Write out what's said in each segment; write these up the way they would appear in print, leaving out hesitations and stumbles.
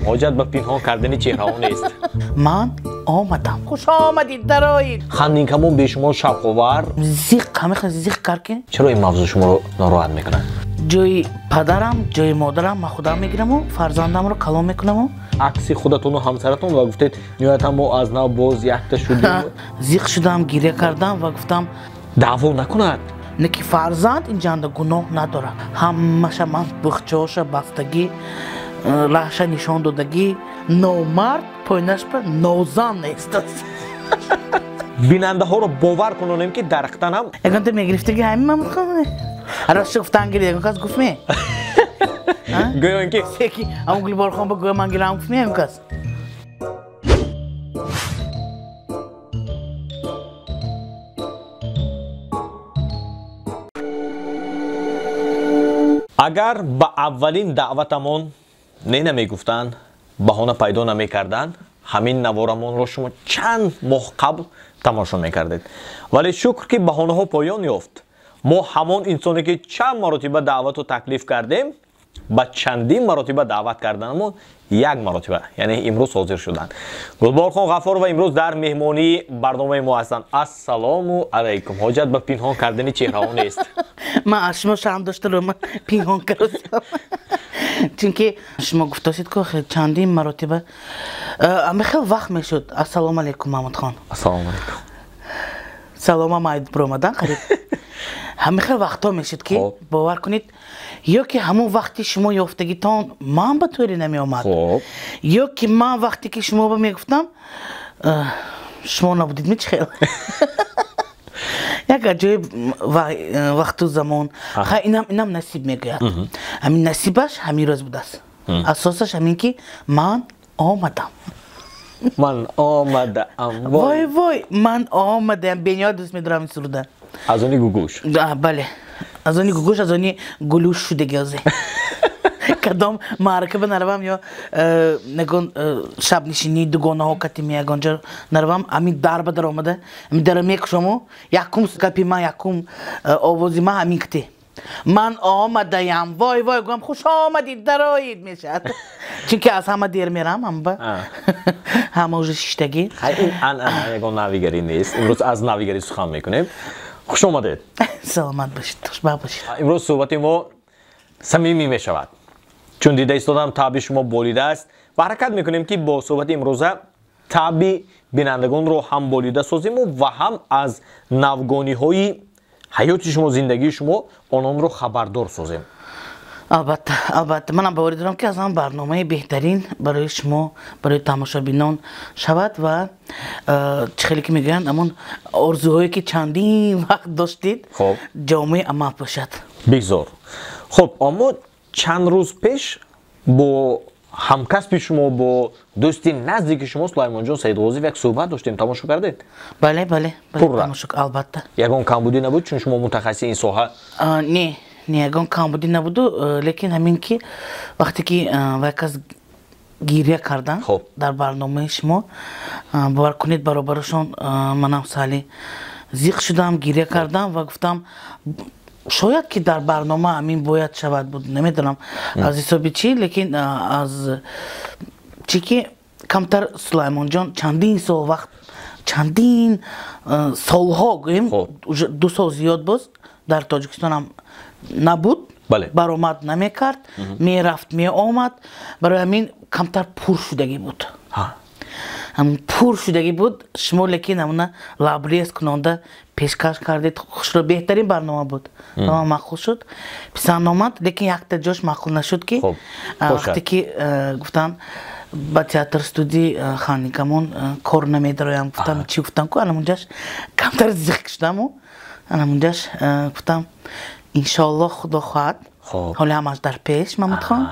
Ҳоҷат ба пинҳон кардани чеҳраҳо нест. Ман омадам. Хуш омадед, дароед. Хандинкамон бе шумо шавқовар. Зиқ, ҳамин зиқ кард ки. Чаро ин мавзӯъ шуморо нороҳат мекунад? Ҷои падарам, ҷои модарам ман худам мегираму фарзандамро калон мекунаму. Акси худатону ҳамсаратон ва гуфтед ниҳоятан мо аз нав боз якта шудем. Зиқ шудам, гиря кардам ва гуфтам даъво накунад. Не ки фарзанд ин ҷанда гуноҳ надорад. Ҳамаша ман бухчаоша бастагӣ, раҳша нишон додагӣ, номард пойнашба нозан нест. Бинандаҳоро бовар кунонем ки дарахтанам. Ягон та мегирифтагӣ ҳамин ман мехоҳам. Ростшо гуфтан гирид, ягон кас гуфт ме? Гӯё ин ки Секи, ҳамон Гулборхон ба гӯё ман гирам гуфт ме ягон кас? Агар ба аввалин даъватамон не намегуфтанд, баҳона пайдо намекарданд, ҳамин наворамонро шумо чанд моҳ қабл тамошо мекардед. Вале шукр ки баҳонаҳо поён ёфт. Мо ҳамон инсоне ки чанд маротиба даъвату таклиф кардем, ба чандин маротиба даъват карданамон як маротиба, яъне имрӯз ҳозир шуданд. Гулборхон Ғаффорова имрӯз дар меҳмонии барномаи мо ҳастанд. Ассалому алайкум. Ҳоҷат ба пинҳон кардани чеҳраҳо нест. Ман аз шумо шарм доштам, ман пинҳон кардам. Чунки шумо гуфтосид ки чандин маротиба ами хел вақт мешуд. Ассалому алайкум, Маҳмудхон. Ассалому алайкум. Саломам айд биромадан қариб. Ҳамин хел вақтҳо мешуд ки бовар кунед, ё ки ҳамон вақти шумо ёфтагитон ман ба тӯри намеомад, ё ки ман вақте ки шумо ба мегуфтам шумо набудид ми чӣ хел. Як аҷоиб вақту замон. Ха инам насиб мегӯяд. Ҳамин насибаш ҳамин рӯз будааст. Асосаш ҳамин ки ман омадам. Ман омадаам. Вой вой, ман омадаам. Бениҳоят дӯст медорам ин суруда. Аз они гугуш. Бале, аз они гугуш, аз они гулӯш шудаги озе. Кадом маърака ба наравам ё ягон шабнишинии дугонаҳо катими ягон ҷо наравам, ҳамин дар ба дар омада, ҳамин дара мекушому, якум гапи ман, якум овози ман ҳамин ките. Ман омадаям, вой вой, гӯям хуш омадед, дароед мешавад. Чунки аз ҳама дер мерам, ҳама ҳама уже шиштагӣ. Ин анъана ягон навигарӣ нест. Имрӯз аз навигарӣ сухан мекунем. Хуш омадед. Саломат бошед, хушбахт бошед. Имрӯз суҳбати мо самимӣ мешавад. Чун дида истодам таъби шумо болида аст ва ҳаракат мекунем ки бо суҳбати имрӯза таъби бинандагонро ҳам болида созиму ва ҳам аз навгониҳои ҳаёти шумо, зиндагии шумо ононро хабардор созем. Албатта, албатта. Манам боварӣ дорам ки аз ҳам барномаи беҳтарин барои шумо, барои тамошобинон шавад ва чӣ хеле ки мегӯянд, ҳамон орзуҳое ки чандин вақт доштед, ҷомеи амал бошад. Бигзор. Хуб, аммо чанд рӯз пеш бо ҳамкасби шумо, бо дӯсти наздики шумо Сулаймонҷон Саидғозиев як суҳбат доштем, тамошо кардед? Бале, бале, тамошо, албатта. Ягон камбудӣ набуд, чун шумо мутахассиси ин соҳа? Не, не, ягон камбудӣ набуду, лекин ҳамин ки вақте ки вай кас гиря кардан дар барномаи шумо, бовар кунед, баробарашон манам сали зиқ шудам, гиря кардам ва гуфтам шояд ки дар барнома ҳамин бояд шавад буд, намедонам аз ҳисоби чӣ, лекин аз чӣ ки камтар Сулаймонҷон чандин сол вақт, чандин солҳо гӯем, 2 сол зиёд боз дар Тоҷикистон ҳам набуд, баромад намекард, мерафт, меомад, барои ҳамин камтар пур шудагӣ буд. Пур шудагӣ буд, шумо лекин ҳамона лабрез кунонда пешкаш кардед. Хушро беҳтарин барнома буд. Ба ман маъқул шуд, писанд омад, лекин якта ҷош маъқул нашуд ки вақте ки гуфтанд ба театр студии Хандинкамон кор намедароям, гуфтам чӣ гуфтам ку, анамунҷаш камтар зиқ шудаму, анамунҷаш гуфтам иншоаллоҳ худо хоҳад, ҳоле ҳамаш дар пеш Маҳмудхон.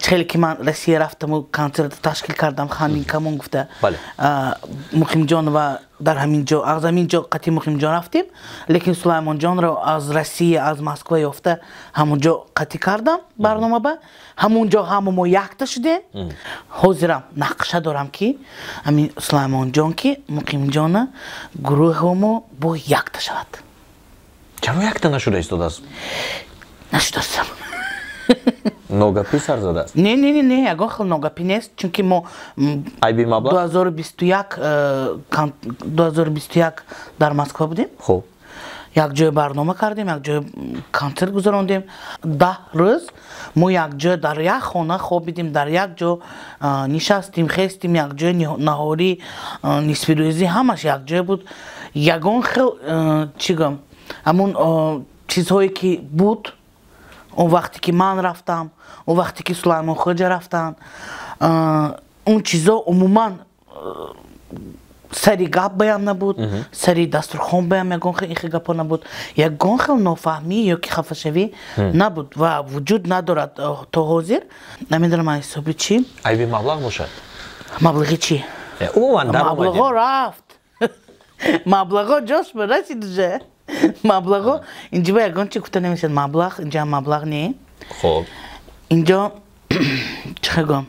Чӣ хеле ки ман Россия рафтаму консерт ташкил кардам Хандинкамон гуфта, Муқимҷон ва дар ҳамин ҷо, аз ҳамин ҷо қатъи Муқимҷон рафтем, лекин Сулаймонҷонро аз Россия, аз Москва ёфта ҳамон ҷо қатъи кардам барнома ба, ҳамон ҷо ҳама мо якта шудем. Ҳозирам нақша дорам ки ҳамин Сулаймонҷон ки Муқимҷона гурӯҳи мо бо якта шавад. Чаро якта нашуда истодааст? Нашудааст. Ногапӣ сар задааст? Не, не, не, не, ягон хел ногапӣ нест, чунки мо айби маблағ 2021 дар Москва будем. Хуб. Якҷоя барнома кардем, якҷоя консерт гузарондем. 10 рӯз мо якҷоя дар як хона хобидем, дар як ҷо нишастем, хестем, якҷоя наҳорӣ, нисфирӯзӣ, ҳамаш якҷоя буд. Ягон хел чӣ гӯям, ҳамун чизҳое ки буд он вақте ки ман рафтам, он вақте ки Сулаймон Хоҷа рафтанд, он чизо умуман сари гап баям набуд, сари дастурхон баям ягон хел ин хел гапҳо набуд, ягон хел нофаҳмӣ ё ки хафашавӣ набуд ва вуҷуд надорад то ҳозир. Намедонам аз ҳисоби чӣ. Айби маблағ бошад? Маблағи чӣ? Умуман даромадем. Маблағҳо рафт. Маблағҳо ҷош расид уже. Маблағҳо инҷо ба ягон чӣ гуфта намешавад. Маблағ инҷа маблағ не. Хуб. Инҷо чӣ гӯям?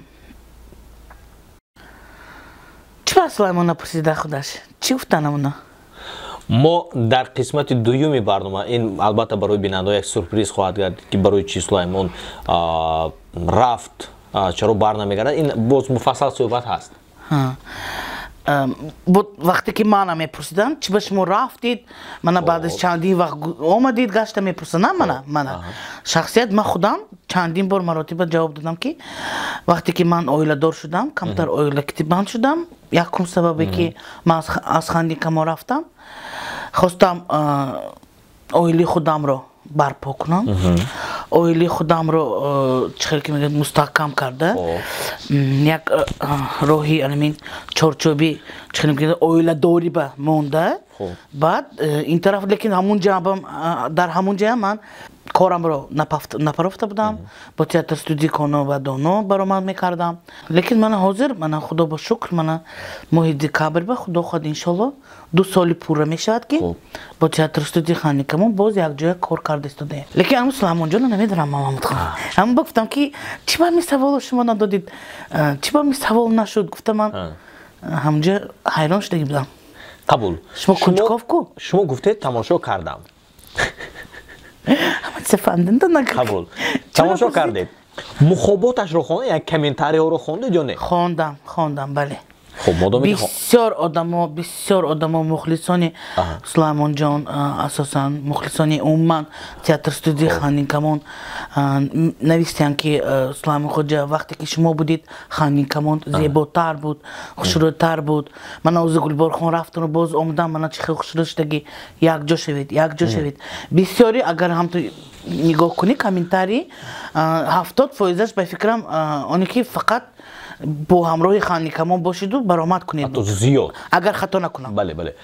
Чӣ ба Сулаймон напурсида худаш? Чӣ гуфтан амуна? Мо дар қисмати дуюми барнома, ин албатта барои бинандаҳо як сюрприз хоҳад гардид, ки барои чӣ Сулаймон рафт, чаро бар намегардад, ин боз муфассал суҳбат ҳаст. Буд вақте ки мана мепурсидам, чӣ ба шумо рафтид, мана баъд аз чандин вақт омадид, гашта мепурсанд, мана шахсият ман худам чандин бор маротиба ҷавоб додам, ки вақте ки ман оиладор шудам, камтар оилакитибанд шудам, якум сабабе ки ман аз Хандикамо рафтам, хостам оилаи худамро барпо кунам, оилаи худамро чӣ хел ки мегӯяд мустаҳкам карда, як роҳи анамин чорчӯби чӣ хел мегӯяд оиладорӣ ба монда. Баъд ин тараф, лекин ҳамун ҷанбам, дар ҳамун ҷаям ман корамро напарофта будам, бо театр студии Коно ва Доно баромад мекардам. Лекин мана ҳозир, мана худо ба шукр, мана моҳи декабр ба худо хоҳад иншолло 2 соли пурра мешавад, ки бо театр студии Хандикамон боз якҷоя кор карда истодаем. Лекин ҳамун Сулаймонҷонро намедонам, Мамадхон. Ҳамун ба гуфтам, ки чӣ ба ҳамин саволо шумо надодид, чӣ ба ҳамин савол нашуд, гуфта ман ҳамунҷо ҳайрон шудагӣ будам. Қабул. Шумо кунҷков ку? Шумо гуфтед тамошо кардам. Қабул. Тамошо кардед. Мухоботашро хондед, як комментариҳоро хондед ё не? Хондам, хондам, бале. Хуб, модоме ки бисёр одамо, бисёр одамо мухлисони Сулаймонҷон, асосан мухлисони умуман театр студии Хандикамон навистиянд, ки Сулаймон Хоҷа вақте ки шумо будид, Хандикамон зеботар буд, хушрӯтар буд. Мана ӯзи Гулборхон рафтану боз омадам, мана чӣ хел хушрӯ шудагӣ, якҷо шавед, якҷо шавед. Бисёре агар ҳамту нигоҳ кунӣ комментарий, 70%-аш ба фикрам оне ки фақат бо ҳамроҳи Хандикамон бошиду баромад кунед. Ҳатто зиёд. Агар хато накунам. Бале, бале.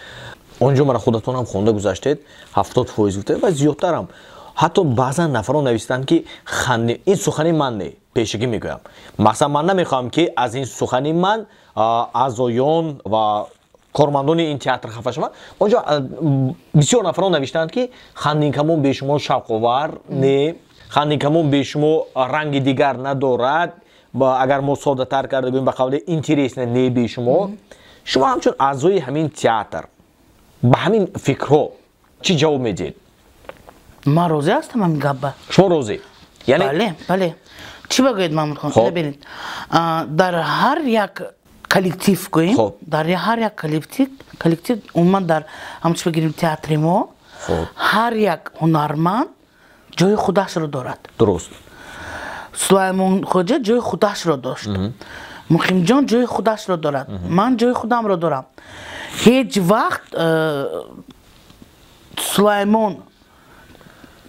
Он ҷо мана худатонам хонда гузаштед, 70% гуфтед ва зиёдтарам. Ҳатто баъзан нафарон навистанд, ки ин сухани ман не, пешакӣ мегӯям. Мақсад ман намехоҳам, ки аз ин сухани ман аъзоён ва кормандони ин театр хафа шаванд. Он ҷо бисёр нафарон навиштанд, ки Хандикамон бе шумо шавқовар не, Хандикамон бе шумо ранги дигар надорад, агар мо соддатар карда гӯем, ба қавли интересно не бе шумо. Шумо ҳамчун аъзои ҳамин театр ба ҳамин фикрҳо чӣ ҷавоб медиҳед? Ман розӣ ҳастам ҳамин гапба. Шумо розӣ? Яъне бале, бале. Чӣ бигӯед, Маҳмудхон? Бибинед, дар ҳар як коллектив гӯем, дар ҳар як коллектив, умуман дар ҳамчун бигирем театри мо, ҳар як ҳунарманд ҷои худашро дорад. Дуруст. Сулаймон Хоҷа ҷои худашро дошт, Муқимҷон ҷои худашро дорад, ман ҷои худамро дорам. Ҳеҷ вақт Сулаймон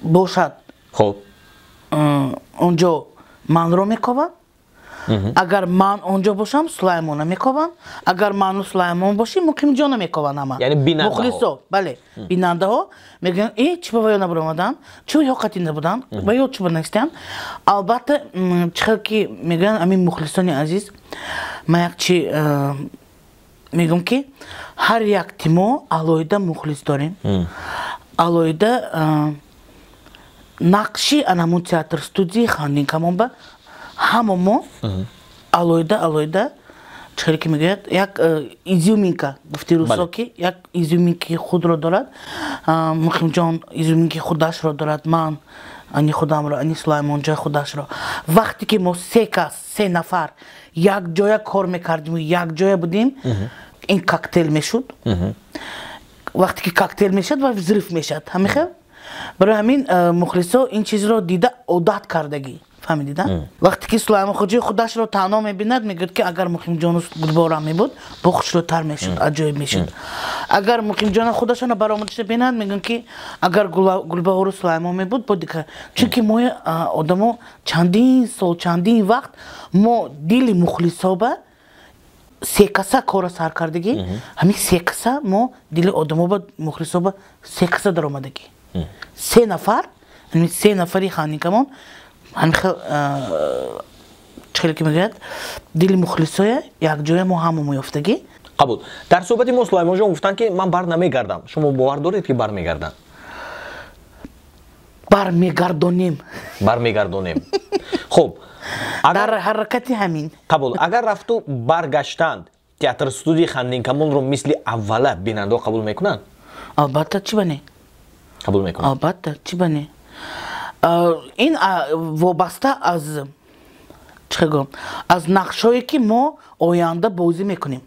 бошад, он ҷо манро мекобад, агар ман он ҷо бошам, Сулаймона мекобам, агар ману Сулаймон бошем, Муқимҷона мекобанд ҳама. Мухлисо, бале, бинандаҳо мегӯянд: э, чӣ ба ваё набаромадам, чӣ ё қатӣ набудам ва ё чӣ ба настиям. Албатта, чӣ хел ки мегӯянд, ҳамин мухлисони азиз, ман як чи мегӯям, ки ҳар як тимо алоҳида мухлис дорем, алоҳида нақши анамун театр студии Хандинкамон ба ҳама мо алоҳида алоҳида, чӣ хеле ки мегӯяд, як изюминка, гуфти русо, ки як изюминки худро дорад. Муқимҷон изюминки худашро дорад, ман ани худамро, ани Сулаймонҷои худашро. Вақте ки мо се кас, се нафар якҷоя кор мекардиму якҷоя будем, ин коктейл мешуд. Вақте ки коктейл мешад, ва взрыв мешад. Ҳамин хел? Барои ҳамин мухлисо ин чизро дида одат кардагӣ. Фаҳмидида? Вақте ки Сулаймон Хоҷаи худашро танҳо мебинад, мегӯяд, ки агар Муқимҷону Гулбаҳорам мебуд, бо хушрӯтар мешуд, аҷоиб мешуд. Агар Муқимҷона худашона баромадашта бинад, мегӯяд, ки агар Гулбаҳору Сулаймон мебуд, бо дигар. Чунки мо одамо чандин сол, чандин вақт мо дили мухлисоба секаса кора сар кардагӣ, ҳамин секаса мо дили одамоба, мухлисоба секаса даромадагӣ. Се нафар, ҳамин се нафари Хандинкамон ҳамин хел чӣ хеле ки мегӯяд, дили мухлисоя якҷоя мо ҳама меёфтагӣ. Қабул. Дар суҳбати мо Сулаймонҷон гуфтанд, ки ман бар намегардам. Шумо бовар доред, ки бармегарданд? Бармегардонем. Бармегардонем. Хуб. Дар ҳаракати ҳамин. Қабул. Агар рафту баргаштанд, театр студияи Хандинкамонро мисли аввала бинандаҳо қабул мекунанд? Албатта, чӣ ба не? Қабул мекунанд. Албатта, чӣ ба не? Ин вобаста аз чӣ гӯям, аз нақшҳое, ки мо оянда бозӣ мекунем.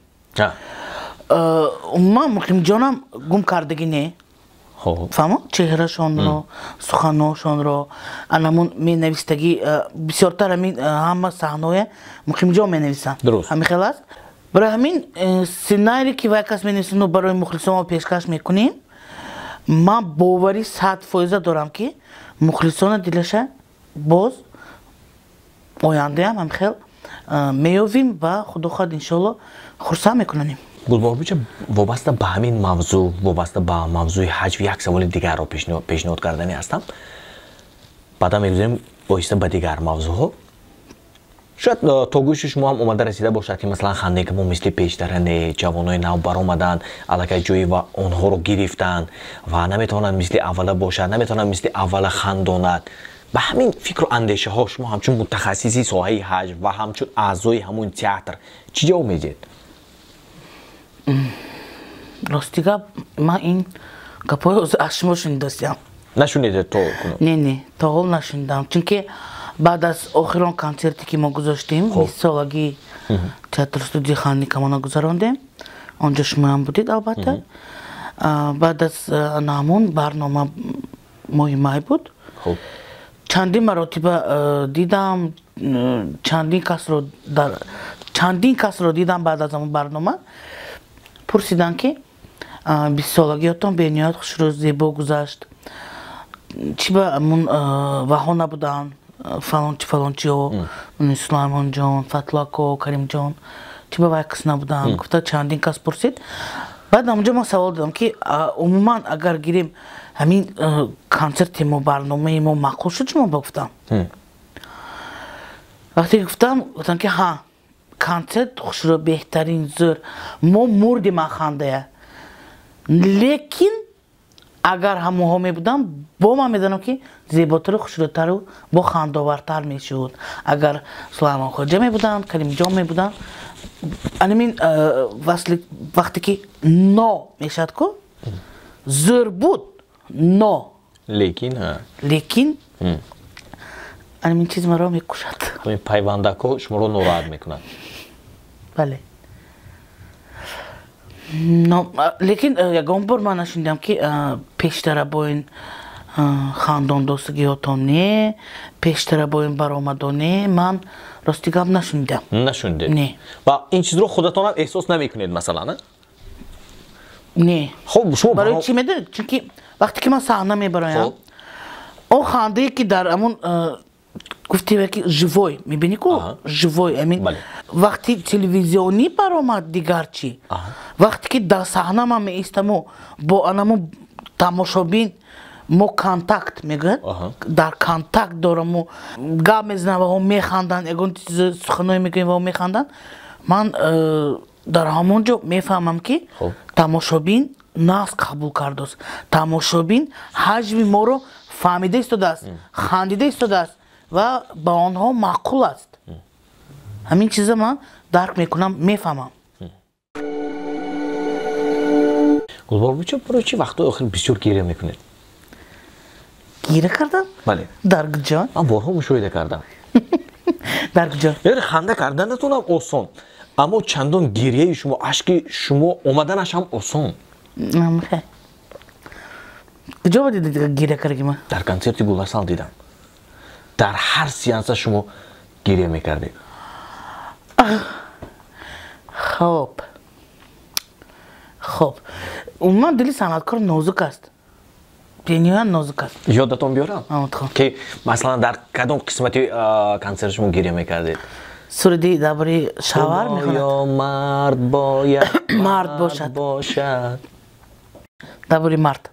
Умуман Муқимҷонам гум кардагӣ не. Фаҳмо? Чеҳрашонро, суханошонро, анамун менавистагӣ, бисёртар ҳамин ҳама саҳнаҳоя Муқимҷон менависанд. Ҳамин хел аст. Барои ҳамин сценарие, ки вай кас менависанд, барои мухлисон мо пешкаш мекунем, ман боварӣ 100% дорам, ки мухлисона дилаша боз ояндаям ҳам хел меёвем ва худо хоҳад, иншоалло, хурсанд мекунанем. Гулбаҳорбича, вобаста ба ҳамин мавзӯъ, вобаста ба мавзӯи ҳаҷв як саволи дигарро пешниҳод карданӣ ҳастам. Баъдан мегузарем оҳиста ба дигар мавзӯъҳо. Шояд то гӯши шумо ҳам омада расида бошад, ки масалан Хандинкамон мисли пештара не, ҷавонои нав баромаданд, аллакай ҷои ва онҳоро гирифтанд ва наметавонанд мисли аввала бошад, наметавонанд мисли аввала хандонад. Ба ҳамин фикру андешаҳо шумо ҳамчун мутахассиси соҳаи ҳаҷв ва ҳамчун аъзои ҳамун театр чӣ ҷавоб медиҳед? Рости гап, ман ин гапҳои аз шумо шунидастиам. Нашунидед то кунун? Не, не, то ҳол нашунидам, чунки баъд аз охирон консерте, ки мо гузоштем, бистсолагии театр студияи Хандинкамона гузарондем, онҷо шумоам будед, албатта. Баъд аз ҳамон барнома, моҳи май буд, чандин маротиба дидам, чандин касро дидам. Баъд аз ҳамон барнома пурсиданд, ки бистсолагиётон бениҳоят хушрӯ, зебо гузашт, чӣ ба ҳамун ваҳо набуданд, фалончи, фалончиҳо, Сулаймонҷон, Фатлако, Каримҷон, чӣ ба вай кас набуданд, гуфта чандин кас пурсид. Баъд ҳамонҷо ман савол додам, ки умуман агар гирем, ҳамин консерти мо, барномаи мо маъқул шуд шумо ба? Гуфтам. Вақте гуфтам, гуфтам, ки ҳа, консерт хушрӯ, беҳтарин, зӯр, мо мурдем аз хандая, лекин агар ҳамонҳо мебудам, бо ман медонам, ки зеботару хушрӯтару бо хандовартар мешуд, агар Сулаймон Хоҷа мебуданд, Каримҷон мебуданд. Анамин вақте ки но мешавад ку, зӯр буд, но лекин. Лекин анамин чиз маро мекушад. Ҳамин пайвандакҳо шуморо нороҳат мекунад? Бале. Лекин ягон бор ман нашунидам, ки пештара бо ин хандондостагиҳотон не, пештара бо ин баромадо не, ман рости гап нашунидам. Нашунидед? Не. Ва ин чизро худатонам эҳсос намекунед, масалан? Не. Хуб, шумо барои чӣ медонед? Чунки вақте ки ман саҳна мебароям, он хандае, ки дар ҳамон гуфтем, ки живой мебинӣ ку, живой, амин вақти телевизионӣ баромад, дигар чӣ. Вақте ки дар саҳна ман меистаму бо анаму тамошобин мо контакт мегӯяд, дар контакт дораму, гап мезанам, ваҳо механданд, ягон суханое мегӯем, ваҳо механданд, ман дар ҳамон ҷо мефаҳмам, ки тамошобин нағз қабул кардааст, тамошобин ҳаҷми моро фаҳмида истодааст, хандида истодааст ва ба онҳо маъқул аст. Ҳамин чиза ман дарк мекунам, мефаҳмам. Гулборбичо, барои чӣ вақтҳои охир бисёр гиря мекунед? Гира кардам? Бале. Дар куҷо? Ман борҳо мушоҳида кардам. Дар куҷо? Яъне ханда карданатонам осон, аммо чандон гирияи шумо, ашки шумо омаданаш ҳам осон. Куҷо ба дидед гиря кардаги ман? Дар консерти Гуласал дидам. Дар ҳар сеанса шумо гиря мекардед. Хоб. Хоб. Умуман дили санъаткор нозук аст. Бениҳоят нозук аст. Ёдатон биёрам? Ки масалан дар кадом қисмати консерт шумо гиря мекардед? Суруди дар бораи шавҳар мехонад. Ё мард бояд мард бошад. Бошад. Дар бораи мард.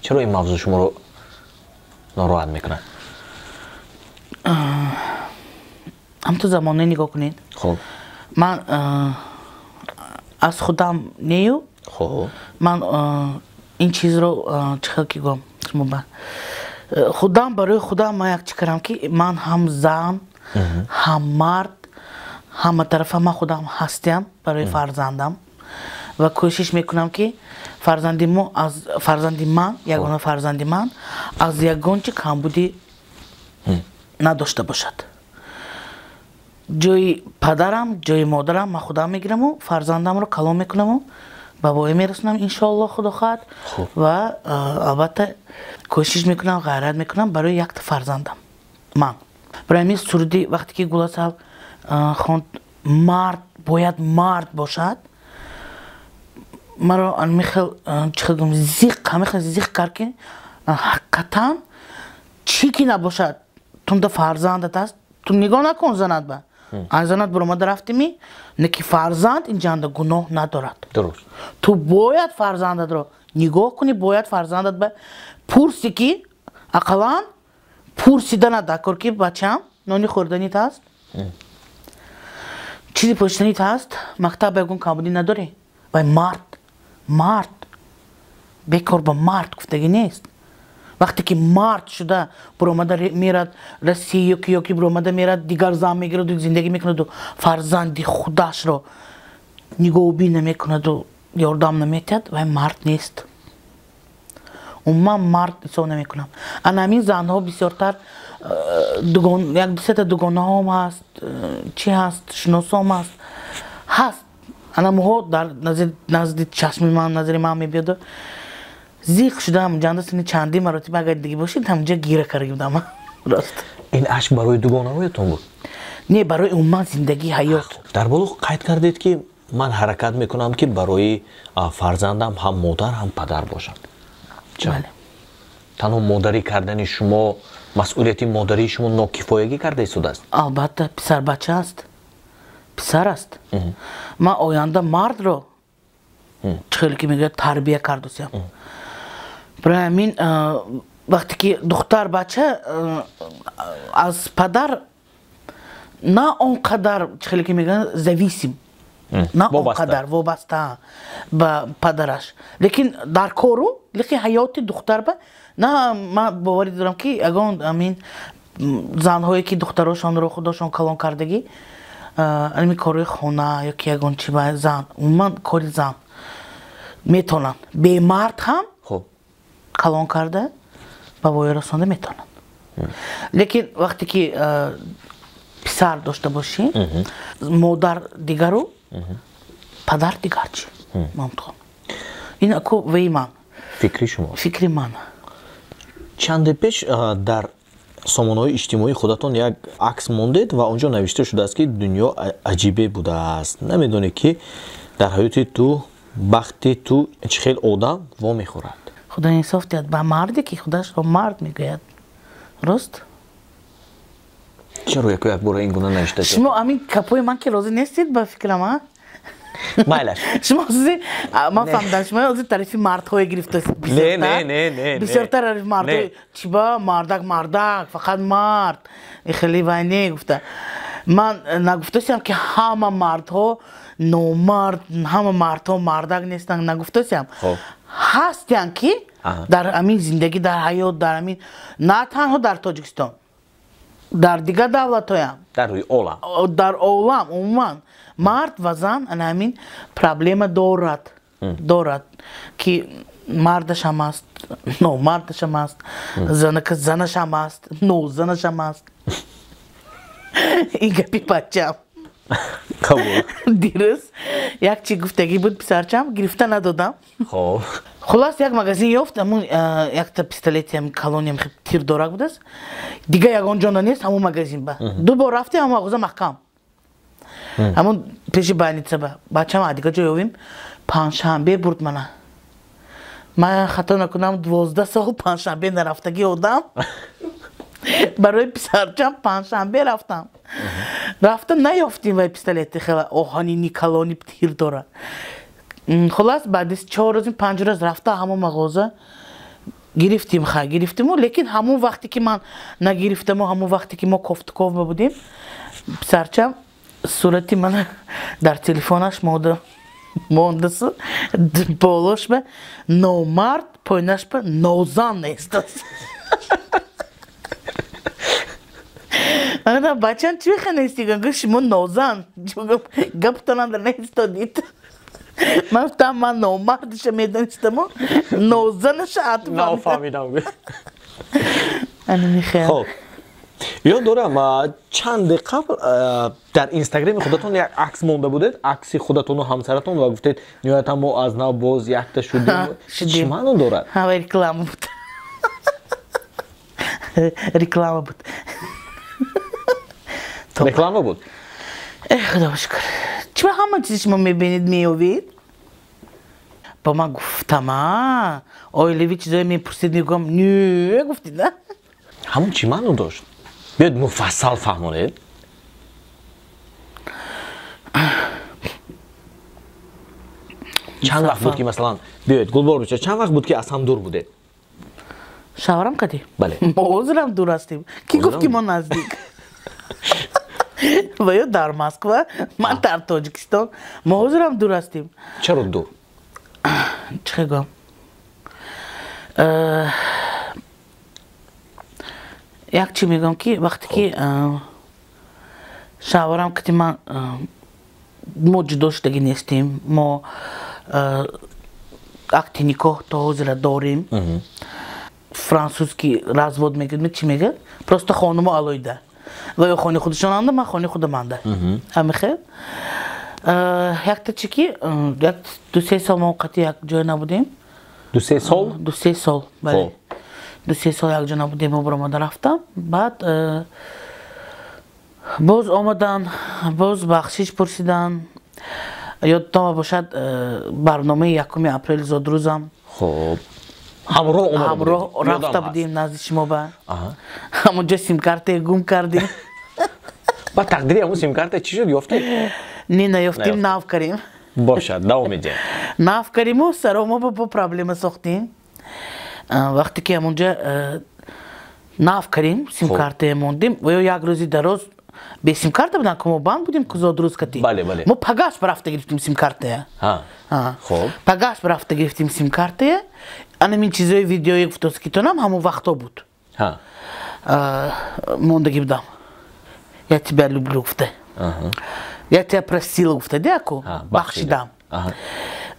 Чаро ин мавзӯъ шуморо нороҳат мекунад? Ҳамту замоне нигоҳ кунед. Хоб. Ман аз худам нею. Хоб. Ман ин чизро чӣ хел ки гӯям шумо ба худам, барои худам ман як чӣ кардам, ки ман ҳам зан, ҳам мард, ҳама тарафа ман худам ҳастям барои фарзандам ва кӯшиш мекунам, ки фарзанди мо аз фарзанди ман, ягона фарзанди ман аз ягон чи камбудӣ надошта бошад. Ҷои падарам, ҷои модарам ман худам мегираму фарзандамро калон мекунаму ба воя мерасонам, иншоалло, худо хоҳад. Ва албатта кӯшиш мекунам, ғайрат мекунам барои якта фарзандам ман. Барои ҳамин суруди вақте ки Гуласал хонд «Мард бояд мард бошад», маро ҳамин чӣ хел гӯям, зиқ, ҳамин хел зиқ кард, ки ҳақиқатан чӣ ки набошад, тунда фарзандат аст, ту нигоҳ накун занат ба аз занат баромада рафтими, не ки фарзанд ин ҷанда гуноҳ надорад. Дуруст. Ту бояд фарзандатро нигоҳ кунӣ, бояд фарзандат ба пурсӣ, ки ақаллан пурсиданат даркор, ки бачам, нони хӯрданит ҳаст, чизи пӯшиданит ҳаст, мактаб ба ягон камбудӣ надорӣ. Вай мард, мард бекор ба мард гуфтагӣ нест. Вақте ки мард шуда буромада мерад Россия ёки буромада мерад, дигар зан мегираду зиндагӣ мекунаду фарзанди худашро нигоҳубин намекунаду ёрдам наметиҳад, вай мард нест. Умуман мард ҳисоб намекунам. Ана ҳамин занҳо бисёртар як дусета дугонаҳом ҳаст, чӣ ҳаст, шиносом ҳаст, ҳаст. Ана моҳо дар назди чашми ман, назари ман мебиёду зиқ шудам. Ҷанда сини чандин маротиба агар диги бошед, ҳамҷа гира карда будам. Рост. Ин ашк барои дугонаҳоятон буд? Не, барои умуман зиндагӣ, ҳаёт. Дар боло қайд кардед, ки ман ҳаракат мекунам, ки барои фарзандам ҳам модар, ҳам падар бошам. Бале. Танҳо модарӣ кардани шумо, масъулияти модарии шумо нокифоягӣ карда истодааст? Албатта, писарбача аст, писар аст. Ман оянда мардро, чӣ хеле ки мегӯяд, тарбия кардусям. Барои ҳамин вақте ки духтар бача аз падар на он қадар, чӣ хеле ки мегӯянд, зависим, на он қадар вобаста ба падараш, лекин дар кору, лекин ҳаёти духтар ба на, ман боварӣ дорам, ки ягон ҳамин занҳое ки духтарошонро худошон калон кардагӣ, ҳамин корҳои хона ёки ягон чи ба зан, умуман кори зан метавонанд бемард ҳам калон карда ба воя расонда метавонанд. Лекин вақте ки писар дошта бошӣ, модар дигару падар дигар чи, Мамдхон, ин аку ваи ман. Фикри шумо. Фикри ман. Чанде пеш дар сомонаҳои иҷтимоии худатон як акс мондед ва он ҷо навишта шудааст, ки дунё аҷибе будааст, намедонӣ, ки дар ҳаёти ту бахти ту чӣ хел одам вомехӯрад. Худо инсоф диҳад ба марде, ки худашро мард мегӯяд. Рост. Чаро яку якбора ин гуна навишта? Шумо ҳамин капои ман ки розӣ нестед, ба фикрам, а? Майлаш. Шумо ҳозир, ман фаҳмидам, шумо ҳозир тарафи мардҳое гирифтаед. Не, не, не, не. Бисёртар тарафи мардҳое. Чӣ ба мардак, мардак, фақат мард хеле вай не гуфта. Ман нагуфтасиям, ки ҳама мардҳо номард, ҳама мардҳо мардак нестанд, нагуфтасиям. Ҳастянд, ки дар ҳамин зиндагӣ, дар ҳаёт, дар ҳамин, на танҳо дар Тоҷикистон, дар дигар давлатҳоям, дар рӯи олам, дар олам умуман мард ва зан ана ҳамин проблема дорад, ки Мардашам аст, номардашам аст, занашам аст, нозанашам аст. Ин гапи бачам. Қабул. Дирӯз як чи гуфтагӣ буд писарчам, гирифта надодам. Хоб. Хулас як магазин ёфт, ҳамун якта пистолетиам калониам тирдорак будааст. Дига ягон ҷо нест, ҳамун магазин ба. Ду бор рафтем, ҳамун мағоза маҳкам. Ҳамун пеши больница ба. Бачам дига ҷо ёвим, панҷшанбе бурд мана. Ман хато накунам, 12 сол панҷшанбе нарафтагӣ одам. Барои писарчам панҷшанбе рафтам. Рафта наёфтим вай пистолети хела оҳанини калони тир дора. Хулас баъди 4 рӯз 5 рӯз рафта ҳамон мағоза гирифтим, ха гирифтиму, лекин ҳамон вақте ки ман нагирифтаму, ҳамон вақте ки мо кофтуков будем, писарчам сурати мана дар телефонаш мондасу, болош ба номард, пойнаш ба нозан нестас. Ана бачам чӣ механести? Гуфт шумо нозан. Гаптонам дар нестодид. Ман гуфтам ман номардиша медонистаму, нозанаша нафаҳмидам. Ана михел. Хоб. Ёд дорам, чанде қабл дар инстаграми худатон як акс монда будед, акси худатону ҳамсаратон, ва гуфтед ниҳоятан мо аз нав боз якта шудем. Чӣ маъно дорад? Ҳа, реклама буд. Реклама буд. Реклама буд? Худо шукр. Чӣ ҳама чизи шумо мебинед, меёвед? Ба ман гуфтама, оилави чизое мепурсид, мегӯям, не гуфтид, на? Ҳамон чӣ маъно дошт? Биёед муфассал фаҳмонед. Чанд вақт буд ки масалан, биёед Гулбор беча, чанд вақт буд ки аз ҳам дур будед? Шавҳарам кадӣ? Бале. Мо ҳозирам дур ҳастем. Кӣ гуфт ки мо наздик? Ва ё дар Москва, ман дар Тоҷикистон, мо ҳозирам дур ҳастем. Чаро дур? Чӣ гӯям? Як чӣ мегӯям ки вақте ки шавҳарам кати ман мо ҷудо шудагӣ нестем, мо акти никоҳ то ҳозира дорем. Французский развод мегӯяд, чӣ мегӯяд? Просто хонумо алоҳида. Ва ё хони худашонанда, ман хони худаманда. Ҳамихел. Якта чӣ ки як 2-3 сол мо қатъи як ҷой набудем. 2-3 сол? 2-3 сол, бале. 2-3 сол як ҷо набудем, мо баромада рафтам. Баъд боз омадан, боз бахшиш пурсидан. Ёдтон бошад, барномаи 1 апрел зодрӯзам. Хоб. Ҳамроҳ омада будем. Ҳамроҳ рафта будем назди шумо ба. Ҳамонҷо симкартае гум кардем. Баъд тақдири ҳамон симкарта чӣ шуд, ёфтед? Не, наёфтем, нав кардем. Бошад, давом медиҳем. Нав кардему, саро мо бо проблема сохтем. Вақте ки ҳамонҷо нав кардем, симкартае мондем, ва ё як рӯзи дароз бе симкарта будам, ки мо банд будем, ки зодрӯз катем. Бале, бале. Мо пагаш рафта гирифтем симкартая. Хоб. Пагаш рафта гирифтем симкартая. Ана мин чизои видеои гуфтоскитонам ҳамон вақто буд. Мондагӣ будам. Я тебя люблю гуфта. Я тебя простила гуфта, деку? Бахшидам.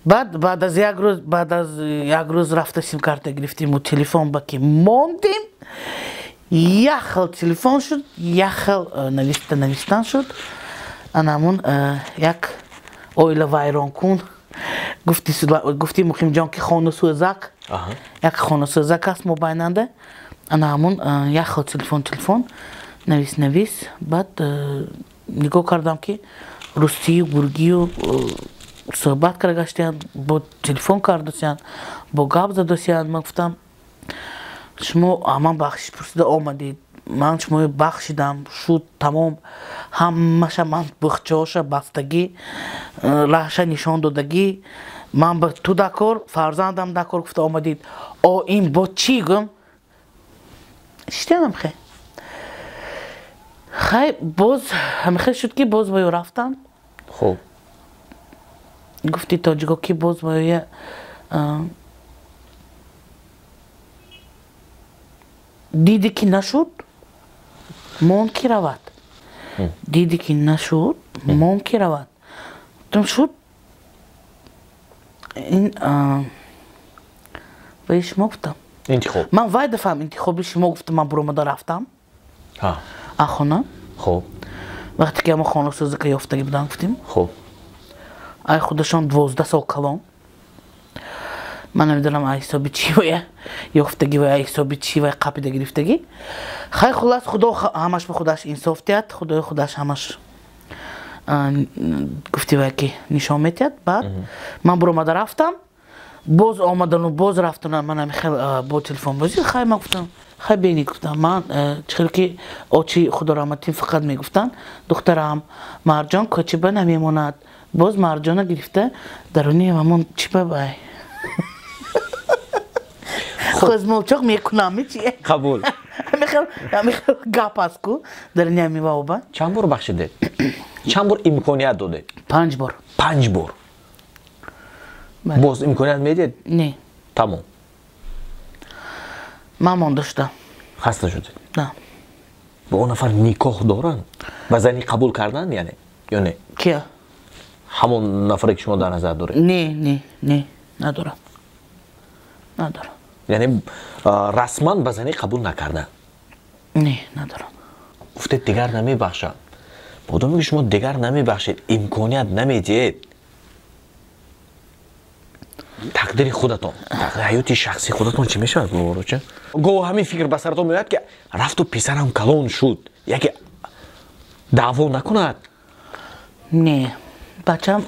Баъд аз як рӯз, баъд аз як рӯз рафта симкарта гирифтему телефон ба ки мондем. Як хел телефон шуд, як хел навистан шуд. Ана ҳамун як оила вайронкун. Гуфти Муқимҷон ки хонасӯзак, як хонасӯзак аст мобайнанда. Ана ҳамун як хел телефон навис. Баъд нигоҳ кардам ки русию гургию суҳбат карда гаштиянд, бо телефон кардосиянд, бо гап задосиянд. Ман гуфтам шумо ман бахшиш пурсида омадед, ман шуморо бахшидам, шуд тамом, ҳамаша ман бухчаоша бастагӣ, раҳша нишон додагӣ, ман ба ту дакор, фарзандам дакор гуфта омадед. О ин бо чӣ гум? Шитянам хе. Хай боз ҳамихел шуд ки боз ба ё рафтам. Хуб. Гуфти тоҷико ки боз ба ё диди ки нашуд, мон ки равад. Диди ки нашуд, мон ки равад. Гуфтам шуд. Ин Вай шумо гуфтам. Интихоб. Ман вай дафъам интихоби шумо гуфтам, ман буромада рафтам. А хона. Хуб. Вақте ки ама хонасозика ёфтагӣ будам гуфтем. Хуб. Ай худашон 12 сол калон. Ман намедонам ай ҳисоби чӣ вая ёфтагӣ ва ай ҳисоби чӣ вай қапида гирифтагӣ. Хай хулас худо ҳамаш ба худаш инсоф диҳад, худои худаш ҳамаш гуфти вай ки нишон метиҳад. Баъд ман буромада рафтам, боз омадану боз рафтану ман хел бо телефон бозӣ. Хай ман гуфтам хай бинед, гуфтам ман чихел ки очи худо раҳматин фақат мегуфтанд духтарам Марҷон кӯчиба намемонад, боз Марҷона гирифта даруни ҳамон чиба вай хозмолчоқ мекунам чи қабул. Ҳамихел гап аст ку даруни ҳами ваоба. Чанд бор бахшидед? Чанд бор имконият додед? 5 бор. 5 бор. Боз имконият медиҳед? Не. Тамом. Ман монда шудам. Хаста шудед? На. Ба он нафар никоҳ доранд? Ба зани қабул карданд яъне ё не? Кия? Ҳамон нафаре ки шумо дар назар доред? Не, не, не, надорам. Надорам. Яъне расман ба зани қабул накарданд? Не, надорам. Гуфтед дигар намебахшам. Одаме ки шумо дигар намебахшед, имконият намедиҳед, тақдири худатон, тақдири ҳаёти шахсии худатон чӣ мешавад? Гулвороча? Гоҳ ҳамин фикр ба саратон меояд ки рафту писарам калон шуд, яке даъво накунад? Не, бачам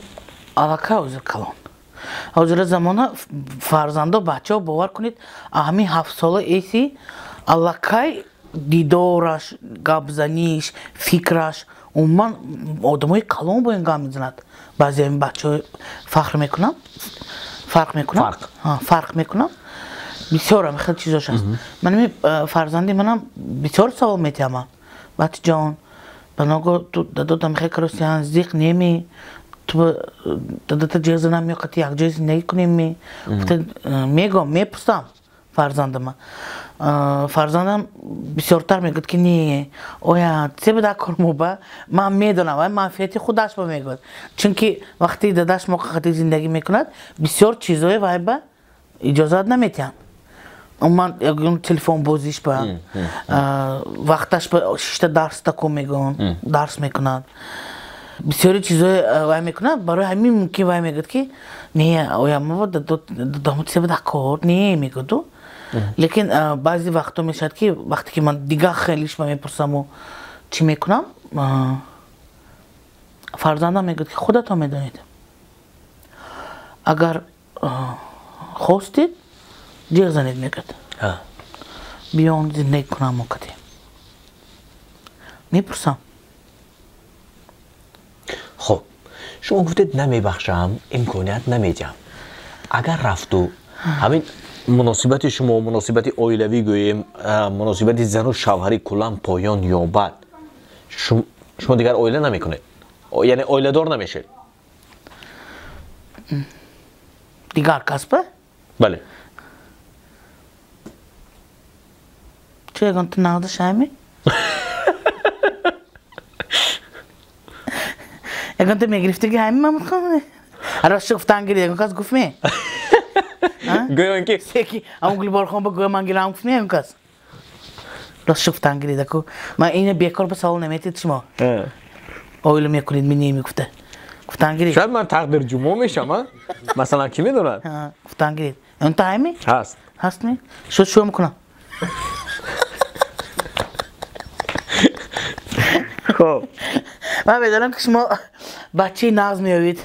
аллакай ҳозир калон. Ҳозира замона фарзандо бачаҳо бовар кунед, ҳамин 7 сола эси аллакай дидораш, гапзаниш, фикраш умуман одамои калон бо ин гап мезанад. Баъзе ҳамин бачаҳо фахр мекунам, фарқ мекунам, фарқ мекунам. Бисёр ҳам хеле чизош аст. Ман ҳамин фарзанди манам бисёр савол метиҳам ман. Бачаҷон, ба ногоҳ ту дадотам хеле каросиян, зиқ неми, ту дадата ҷеғ занам ё қати якҷоя зиндагӣ кунем ми? Мегӯям, мепурсам фарзандама. Фарзандам бисёртар мегӯяд ки не, оя се бада кор моба, ман медонам, вай манфиати худаш ба мегӯяд. Чунки вақти дадаш мо қати зиндагӣ мекунад, бисёр чизое вай ба иҷозат наметиҳанд. Умуман ягон телефон бозиш ба, вақташ ба шишта дарс тако мегӯянд, дарс мекунад. Бисёри чизое вай мекунад, барои ҳамин мумкин вай мегӯяд ки не, оя мо дадамо се бада кор не мегӯяд. Лекин баъзе вақтҳо мешавад ки вақте ки ман дигар хелиш ба мепурсаму чӣ мекунам, фарзандам мегӯяд ки худатон медонед, агар хостед ҷеғ занед, мегӯяд биён зиндагӣ кунам мо кати. Мепурсам. Хуб, шумо гуфтед намебахшам, имконият намедиҳам. Агар рафту ҳамин муносибати шумо, муносибати оилавӣ гӯем, муносибати зану шавҳарӣ куллан поён ёбад, шумо дигар оила намекунед, яъне оиладор намешед? Дигар касба? Бале. Чӣ ягон ту нағда шайми? Ягон ту мегирифтаги ҳами ман мехоҳам? Ростшо гуфтан гирид, ягон кас гуфт ме? Гӯён ки секи ҳамон Гулборхон ба гӯё ман гирам гуфт ме ягон кас? Ростшо гуфтан гирид, аку ман ина бекор ба савол наметиҳед шумо. Оила мекунед ми не мегуфта. Гуфтан гирид. Шояд ман тақдир ҷумо мешавам, масалан ки медонад? Гуфтан гирид. Он та ҳами? Ҳаст. Ҳаст ми? Шуд шӯ мекунам. Хуб. Ман медонам ки шумо бачаи нағз меёвед,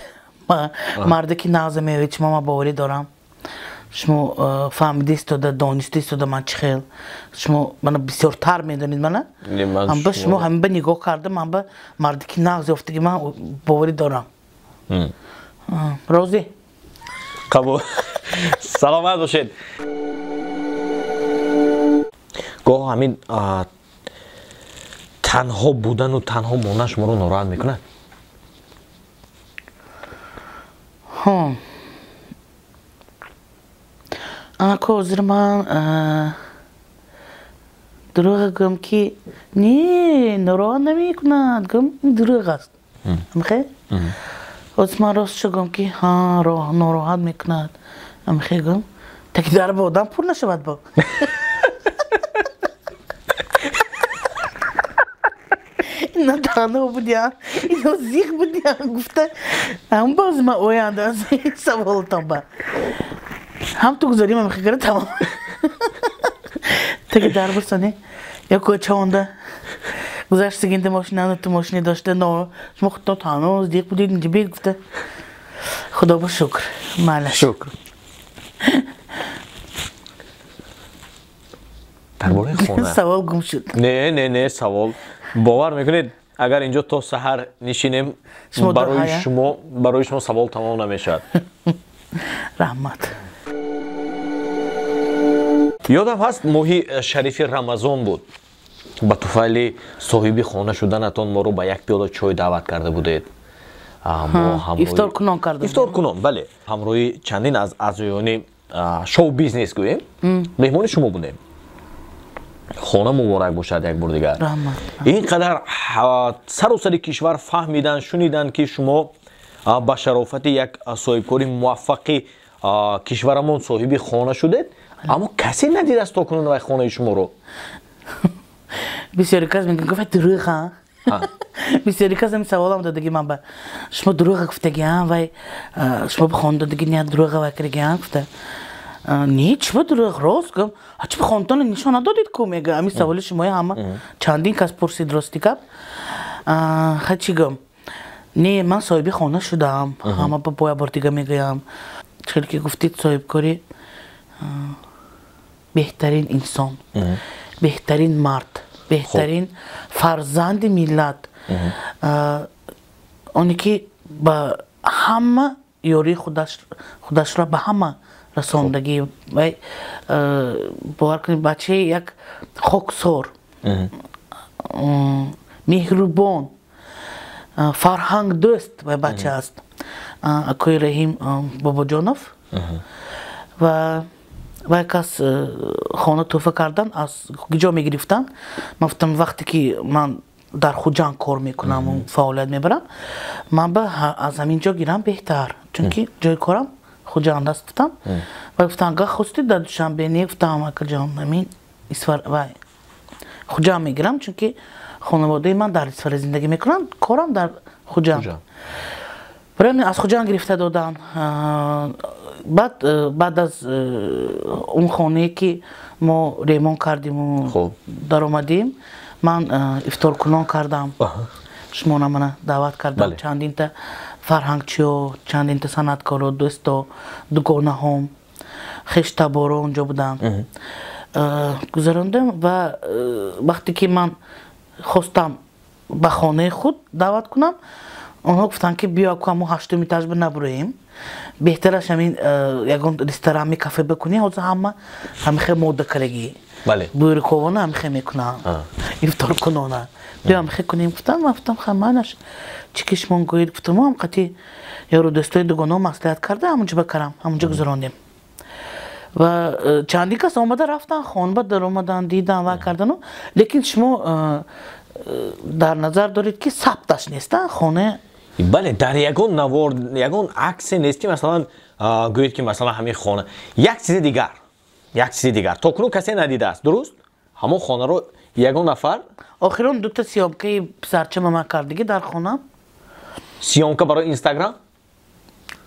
мардаки нағз меёвед, шумо ман боварӣ дорам. Шумо фаҳмида истода, дониста истода ман чӣ хел. Шумо мана бисёртар медонед мана. Ҳамба шумо ҳамин ба нигоҳ карда, ман ба мардаки нағз ёфтаги ман боварӣ дорам. Розӣ? Қабул. Саломат бошед. Гоҳ ҳамин танҳо будану танҳо мондан шуморо нороҳат мекунад? Анако ҳозир ман дурӯғ гӯям ки не, нороҳат намекунад, гӯям дурӯғ аст. Амхе? Ҳозир ман ростшо гӯям ки ҳа, нороҳат мекунад, амхе гӯям, Таки дар ба одам пур нашавад бо. Ино танҳо будиям, ино зиқ будиям, гуфта ҳам боз ман оянда аз саволтон ба. Ҳам ту гузорим ам хигара тамом. Таки дар бусоне я кӯча онда гузаштагинда мошинано ту мошине дошта но шумо худтон танҳо зиқ будед инҷа бед гуфта. Худо ба шукр. Малаш. Шукр. Дар бораи хона савол гум шуд. Не, не, не, савол. Бовар мекунед, агар инҷо то саҳар нишинем, барои шумо савол тамом намешавад. Раҳмат. Ёдам ҳаст моҳи шарифи Рамазон буд. Ба туфайли соҳиби хона шуданатон моро ба як пиёла чой даъват карда будед. Ифторкунон карда. Ифторкунон, бале. Ҳамроҳи чандин аз аъзоёни шоу-бизнес гӯем, меҳмони шумо будем. Хона муборак бошад як бор дигар. Ин қадар сару сари кишвар фаҳмидан, шунидан ки шумо ба шарофати як соҳибкори муваффақи кишварамон соҳиби хона шудед, аммо касе надидааст то кунун вай хонаи шуморо. Бисёри кас мегӯяд, гуфт дурӯғ, бисёри кас ҳамин саволам додаги ман ба шумо дурӯға гуфтаги, вай шумо ба хона додаги не дурӯға вай кардаги, гуфта. Не, чӣ дурӯғ, рост гум. А чӣ хонатонро нишон надодед ку мега? Ҳамин саволи шумои ҳама чандин кас пурсид, рости гап. Ха чӣ гум? Не, ман соҳиби хона шудам. Ҳама ба боя бор дига мегӯям. Чӣ ки гуфтид соҳибкори беҳтарин инсон, беҳтарин мард, беҳтарин фарзанди миллат, оне ки ба ҳама ёрии худашро ба ҳама расондагӣ. Вай бовар кунед, бачаи як хоксор, меҳрубон, фарҳангдӯст вай бача аст. Акои Раҳим Бобоҷонов. Ва вай кас хона тӯҳфа кардан аз ҷо мегирифтанд. Ман гуфтам вақте ки ман дар Хуҷанд кор мекунам, фаъолият мебарам, ман ба аз ҳамин ҷо гирам беҳтар, чунки ҷои корам Хуҷанд аст, гуфтам. Вай гуфтам га хостид дар Душанбе? Не, гуфтам акаҷон, ҳамин вай Хуҷанд мегирам, чунки хонаводаи ман дар Исфара зиндагӣ мекунанд, корам дар Хуҷанд. Барои аз Хуҷанд гирифта доданд. Баъд аз он хонае ки мо ремон кардиму даромадем, ман ифторкунон кардам. Шуморо мана даъват кардам, чандинта фарҳангчиё, чандинта санъаткоро, дӯсто, дугонаҳом, хештаборо онҷо буданд. Гузарондем ва вақте ки ман хостам ба хонаи худ даъват кунам, онҳо гуфтанд ки биё ку ҳамон ҳаштум этажба набуроем, беҳтараш ҳамин ягон ресторан, кафе бикунем, ҳозир ҳама ҳамихе мода карагӣ, буйруковона ҳамихе мекунанд, ифторкунона. Биё ҳамихе кунем, гуфтам. Ман гуфтам ха манаш чӣ ки шумо гӯед, гуфтам мо ҳам қатъи ёру дӯстои дугонао маслиҳат карда ҳамонҷо бакарам, ҳамонҷо гузарондем. Ва чандин кас омада рафтан, хонба даромадан, дидан ва кардану, лекин шумо дар назар доред ки сабташ нест хона. Бале, дар ягон навор, ягон аксе нест ки масалан гӯед ки масалан ҳамин хона. Як чизи дигар, як чизи дигар то кунун касе надидааст, дуруст? Ҳамон хонаро ягон нафар охирон дута съёмкаи писарчама ман кардагӣ дар хона. Съёмка барои Инстаграм?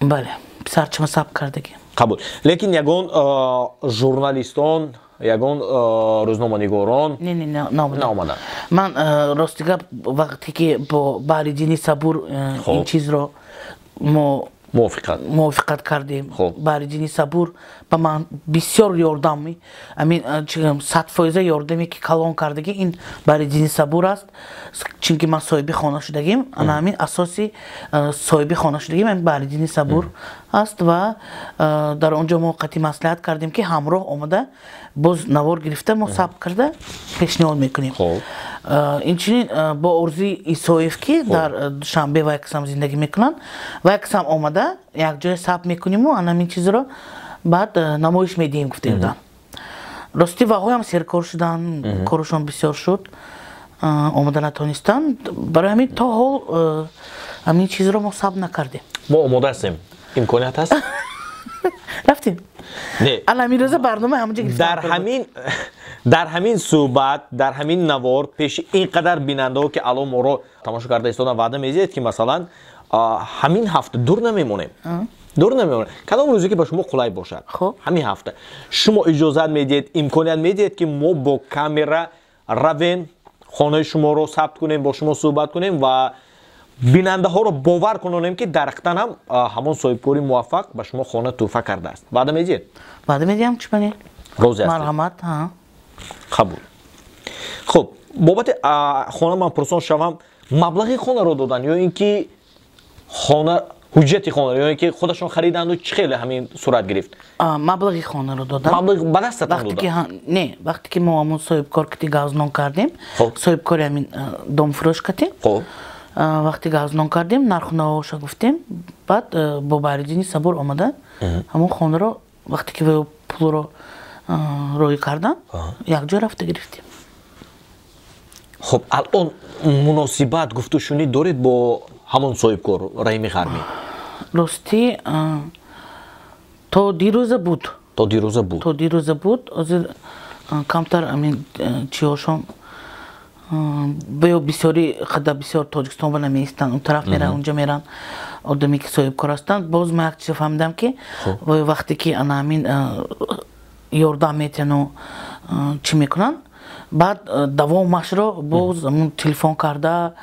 Бале, писарчама сабт кардагӣ. Қабул. Лекин ягон журналистон, ягон рӯзноманигорон наомаданд. Ман рости гап вақте ки бо Баҳриддини Сабур ин чизро мо мувофиқат кардем, Баҳриддини Сабур ба ман бисёр ёрдам, амин 100% ёрдаме ки калон кардагӣ ин Баҳриддини Сабур аст, чунки ман соҳиби хона шудагим. Ана ҳамин асоси соҳиби хона шудагим ҳамин Баҳриддини Сабур аст. Ва дар он ҷо мо қатъи маслиҳат кардем ки ҳамроҳ омада боз навор гирифта мо сабт карда пешниҳод мекунем. Инчунин бо Орзуи Исоев ки дар Душанбе ва яксам зиндагӣ мекунанд, ва яксам омада якҷоя сабт мекуниму ана ҳамин чизро баъд намоиш медиҳем, гуфта буданд. Рости ваҳоям серкор шуданд, корашон бисёр шуд, омада натонистанд. Барои ҳамин то ҳол ҳамин чизро мо сабт накардем. Мо омода ҳастем, имконият ҳаст? Рафтем. Не. Ана ҳамин рӯза барнома ҳамонҷо гирифта. Дар ҳамин суҳбат, дар ҳамин навор, пеши ин қадар бинандаҳо, ки ало моро тамошо карда истодан, ваъда медиҳед, ки масалан ҳамин ҳафта дур намемонем. Дур намемонем. Кадом рӯзе ки ба шумо қулай бошад. Ҳамин ҳафта. Шумо иҷозат медиҳед, имконият медиҳед, ки мо бо камера равем, хонаи шуморо сабт кунем, бо шумо суҳбат кунем ва бинандаҳоро бовар кунонем, ки дар ҳақиқатан ҳам ҳамон соҳибкори муваффақ ба шумо хона тӯҳфа кардааст. Ваъда медиҳед? Ваъда медиҳам, чӣ бане? Розӣ ҳастед? Марҳамат, ҳа. Қабул. Хуб, бобати хона ман пурсон шавам, маблағи хонаро додан ё ин ки хона, ҳуҷҷати хонаро, ё ин ки худашон хариданду, чӣ хеле ҳамин сурат гирифт? Маблағи хонаро додам. Маблағ ба дастатон додан? Не, вақте ки мо ҳамон соҳибкор кати газнон кардем, соҳибкори ҳамин домфурӯш кати, вақте газнон кардем, нархнавоша гуфтем, баъд бо Баҳриддини Сабур омада ҳамон хонаро, вақте ки пулро роӣ кардан, якҷо рафта гирифтем. Хуб, алон муносибат, гуфтушунид доред бо ҳамон соҳибкор Раҳими Ғармӣ? Ростӣ, то дирӯза буд. То дирӯза буд. То дирӯза буд. Ҳозир камтар ҳамин чиҳошон баё бисёри қада бисёр Тоҷикистон ба намеистанд, он тараф меранд, унҷа меранд, одаме ки соҳибкор ҳастанд. Боз ман як чиза фаҳмидам, ки вақте ки ана ҳамин ёрдам метиҳану чӣ мекунанд, баъд давомашро боз телефон карда,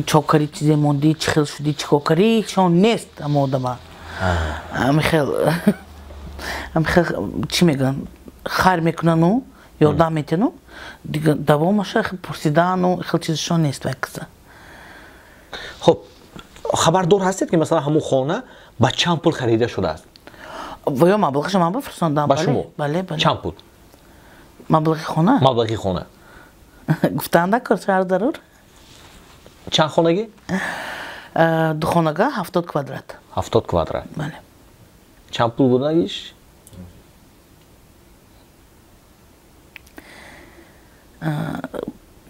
чокари чизе мондӣ, чӣ хел шудӣ, чӣ кор карӣ, шон нест ҳама одама. Ҳамихел чӣ мегӯянд, хайр мекунану ёрдам метиҳану дига давомаша пурсидану хел чизшон нест вай киса. Хуб, хабардор ҳастед, ки масалан ҳамон хона ба чанд пул харида шудааст? Ва ё маблағаша ман бифурсондам. Ба шумо? Бале, бале. Чанд пул? Маблағи хона? Маблағи хона. Гуфтан накор, шаҳр зарур. Чанд хонагӣ? Ду хонага, 70 квадрат. 70 квадрат. Бале. Чанд пул будагиш?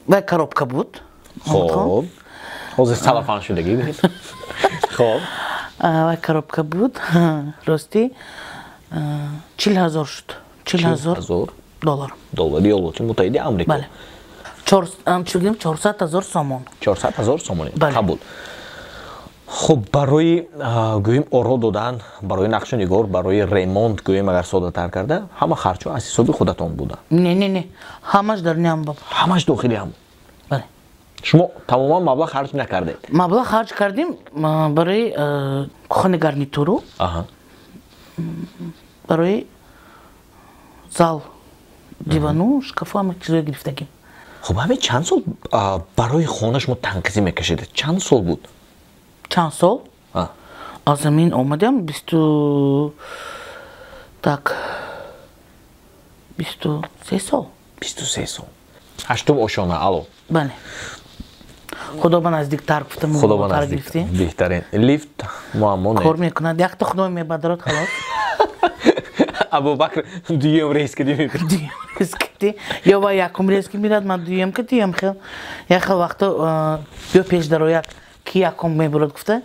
Вай коробка буд. Хоб. Ҳозир салафан шудагӣ. Хоб. Вай коробка буд. Ростӣ 40 ҳазор шуд. 40 ҳазор доллар. Доллар Иёлоти Муттаҳидаи Амрико. Бале. Чӣ гӯем, 400 ҳазор сомон. 400 ҳазор сомон. Қабул. Хуб, барои гӯем оро додан, барои нақшу нигор, барои ремонт, гӯем агар соддатар карда, ҳама харҷҳо аз ҳисоби худатон буда? Не, не, не, ҳамаш дар ниам боб. Ҳамаш дохили ҳам? Бале. Шумо тамоман маблағ харҷ накардед? Маблағ харҷ кардем барои кухони гарнитуру, барои зал, дивану, шкафу, ҳама чизое гирифтагим. Хуб, ҳамин чанд сол барои хона шумо танқизӣ мекашидед? Чанд сол буд? Чанд сол? Аз ҳамин омадам 23 сол. 23 сол. Ҳаштум ошона, ало. Бале. Худо ба наздиктар гуфтам. Худо ба наздиктар. Беҳтарин. Лифт муаммо не. Кор мекунад. Якта худо мебадарад, халос. Абубакр дуюм рейс кади мебарад. Дуюм рейс кади. Ё ва якум рейс ки мирад, ман дуюм кадиям хел. Як хел вақто ё пеш дарояд, ки якум мебурад гуфта,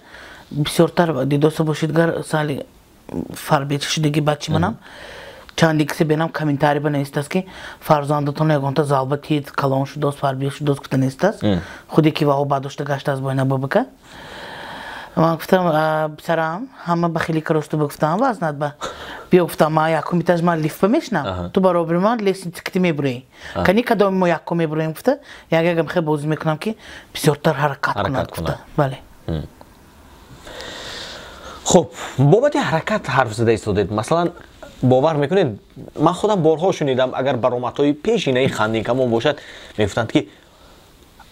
бисёртар дидоса бошидгар сали фарбечи шудагӣ бачи манам. Чанди кисе бенам комментарий ба нестаст, ки фарзандатон ягонта залба тиед, калон шудост, фарбе шудост гуфта нестаст. Худе ки ваҳо бадошта гаштааст бо ина бобака. Ман гуфтам, писарам, ҳама ба хеле каросту гуфтам, вазнат ба. Биё гуфтам, ман якум этаж ман лифт ба мешинам, ту баробари ман лестница кити мебурӣ. Кани кадоми мо якум мебурем гуфта, як ягам хел бозӣ мекунам, ки бисёртар ҳаракат кунад гуфта. Бале. Хуб, бобати ҳаракат ҳарф зада истодед. Масалан, бовар мекунед, ман худам борҳо шунидам, агар баромадҳои пешинаи хандинкамон бошад, мегуфтанд, ки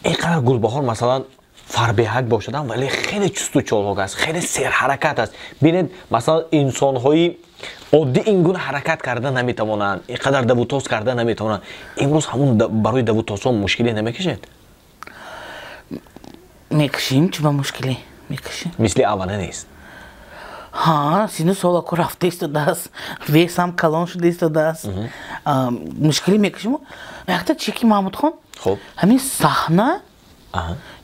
ин қадар Гулбаҳор масалан фарбеҳак бошадам, вале хеле чусту чолок аст, хеле серҳаракат аст. Бинед, масалан, инсонҳои оддӣ ин гуна ҳаракат карда наметавонанд, ин қадар давутоз карда наметавонанд. Имрӯз ҳамун барои давутозҳо мушкиле намекашед? Мекашим, чӣ ба мушкиле мекашим? Мисли аввала нест. Ҳа, сину солаку рафта истодааст, весам калон шуда истодааст. Мушкиле мекашим. Якта чи ки Маҳмудхон, ҳамин саҳна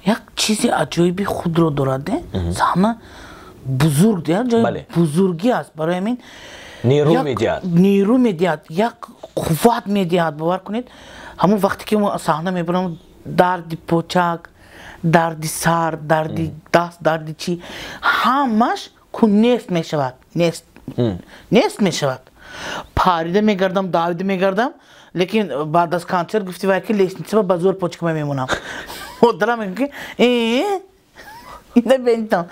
як чизи аҷоиби худро дорад. Саҳна бузург, ҷои бузургӣ аст. Барои ҳамин Нерӯ медиҳад, нерӯ медиҳад, як қувват медиҳад. Бовар кунед, ҳамон вақте ки мо саҳна мебарам, дарди почак, дарди сар, дарди даст, дарди чӣ, ҳамаш ку нест мешавад, нест нест мешавад. Парида мегардам, давида мегардам, лекин баъд аз консерт гуфти вай ки лестница ба зӯр почкама мемонам. Модарам мегӯяд ки ина бентон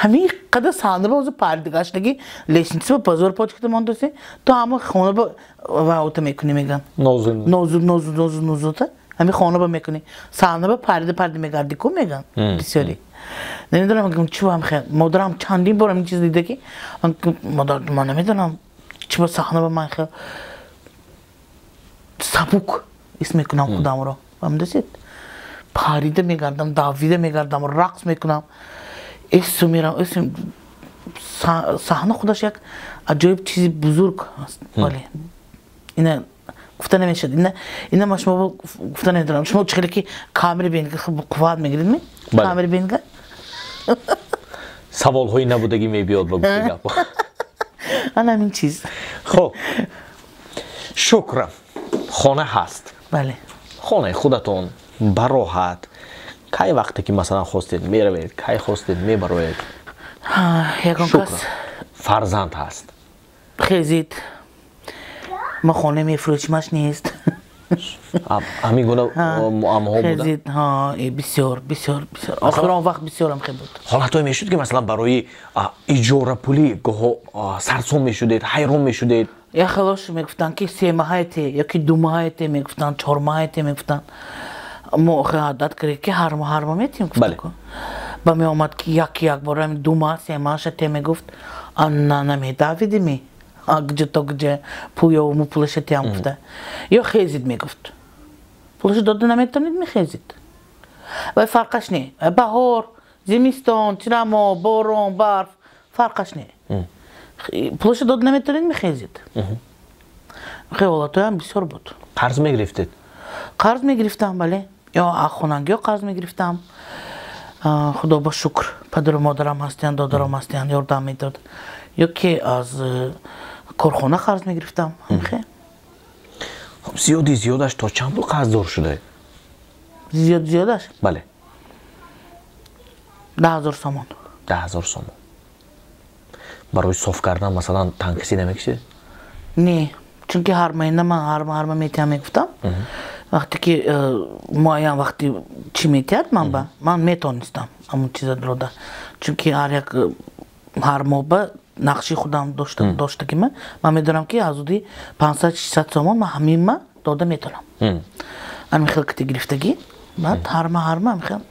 ҳамин қадар саҳна ба озу паридагаштаги лестница ба зӯр почката мондаси, то ҳама хона ба ваута мекунӣ, мегӯям. Нозу нозу нозу нозу нозута ҳамин хона ба мекунӣ, саҳна ба парида парида мегарди ку, мегӯям. Бисёре намедонам, мегӯям, чӣ ба хел. Модарам чандин бор ҳамин чиз дида ки модар, ман намедонам чӣ ба саҳна ба ман хел сабук ҳис мекунам худамро, фаҳмидасед? Парида мегардам, давида мегардам, рақс мекунам, эсу мерам, эсу. Саҳна худаш як аҷоиб чизи бузург аст. Бале, ина гуфта намешавад, ина ман шумо гуфта намедонам. Шумо чӣ хеле ки камери бинга қувват мегиред, ми камери бинга саволҳои набудагӣ мебиёд ба гуфти гап. Ана ҳамин чиз. Хуб, шукр, хона ҳаст. Бале. Хонаи худатон бароҳат, кай вақте ки масалан хостед меравед, кай хостед мебароед. Ягон кас фарзанд ҳаст. Хезид, ма хона мефурӯшимаш нест. Ҳамин гуна муаммоҳо буда? Хезид, бисёр бисёр бисёр. Охирон вақт бисёрам хел буд. Ҳолатҳое мешуд ки масалан барои иҷорапулӣ гоҳо сарсон мешудед, ҳайрон мешудед? Як хелош мегуфтанд ки 3 маҳаете ёки 2 маҳаете мегуфтанд, 4 маҳаете мегуфтанд. Мо охир одат кардем ки ҳар моҳ, ҳар моҳ метиҳем, гуфта. Ба меомад ки як як бора 2 маҳ, 3 маҳаша те мегуфт, на намедавидими, где то где пул ёвму пулаша теам гуфта. Ё хезид мегуфт, пулаша дода наметавонед, мехезид. Вай фарқаш не, баҳор, зимистон, тирамо, борон, барф, фарқаш не, пулаша дода наметавонед, мехезид. Хеле ҳолатҳоям бисёр буд. Қарз мегирифтед? Қарз мегирифтам, бале, ё хонангиё қарз мегирифтам. Худо ба шукр, падару модарам ҳастиянд, додарам ҳастиянд, ёрдам медод. Ё ки аз корхона қарз мегирифтам. Хуб, зиёди зиёдаш то чанд пул қарздор шудаед? Зиёд зиёдаш? Бале. 10 000 сомон. 10 000 сомон. Барои соф кардан масалан танқисӣ намекишед? Не, чунки ҳар моҳина ман ҳар моҳ, ҳар моҳ метиҳам мегуфтам. Вақте ки муайян вақти чӣ метиҳад, ман ба ман метонистам ҳамон чиза дода, чунки ҳар як ҳар моҳ ба нақши худам доштагима ман медонам ки аз ҳудуди 500-600 сомон ман ҳамин дода метавонам. Ҳамин хел кити гирифтагӣ, баъд ҳар моҳ, ҳар моҳ ҳамин хел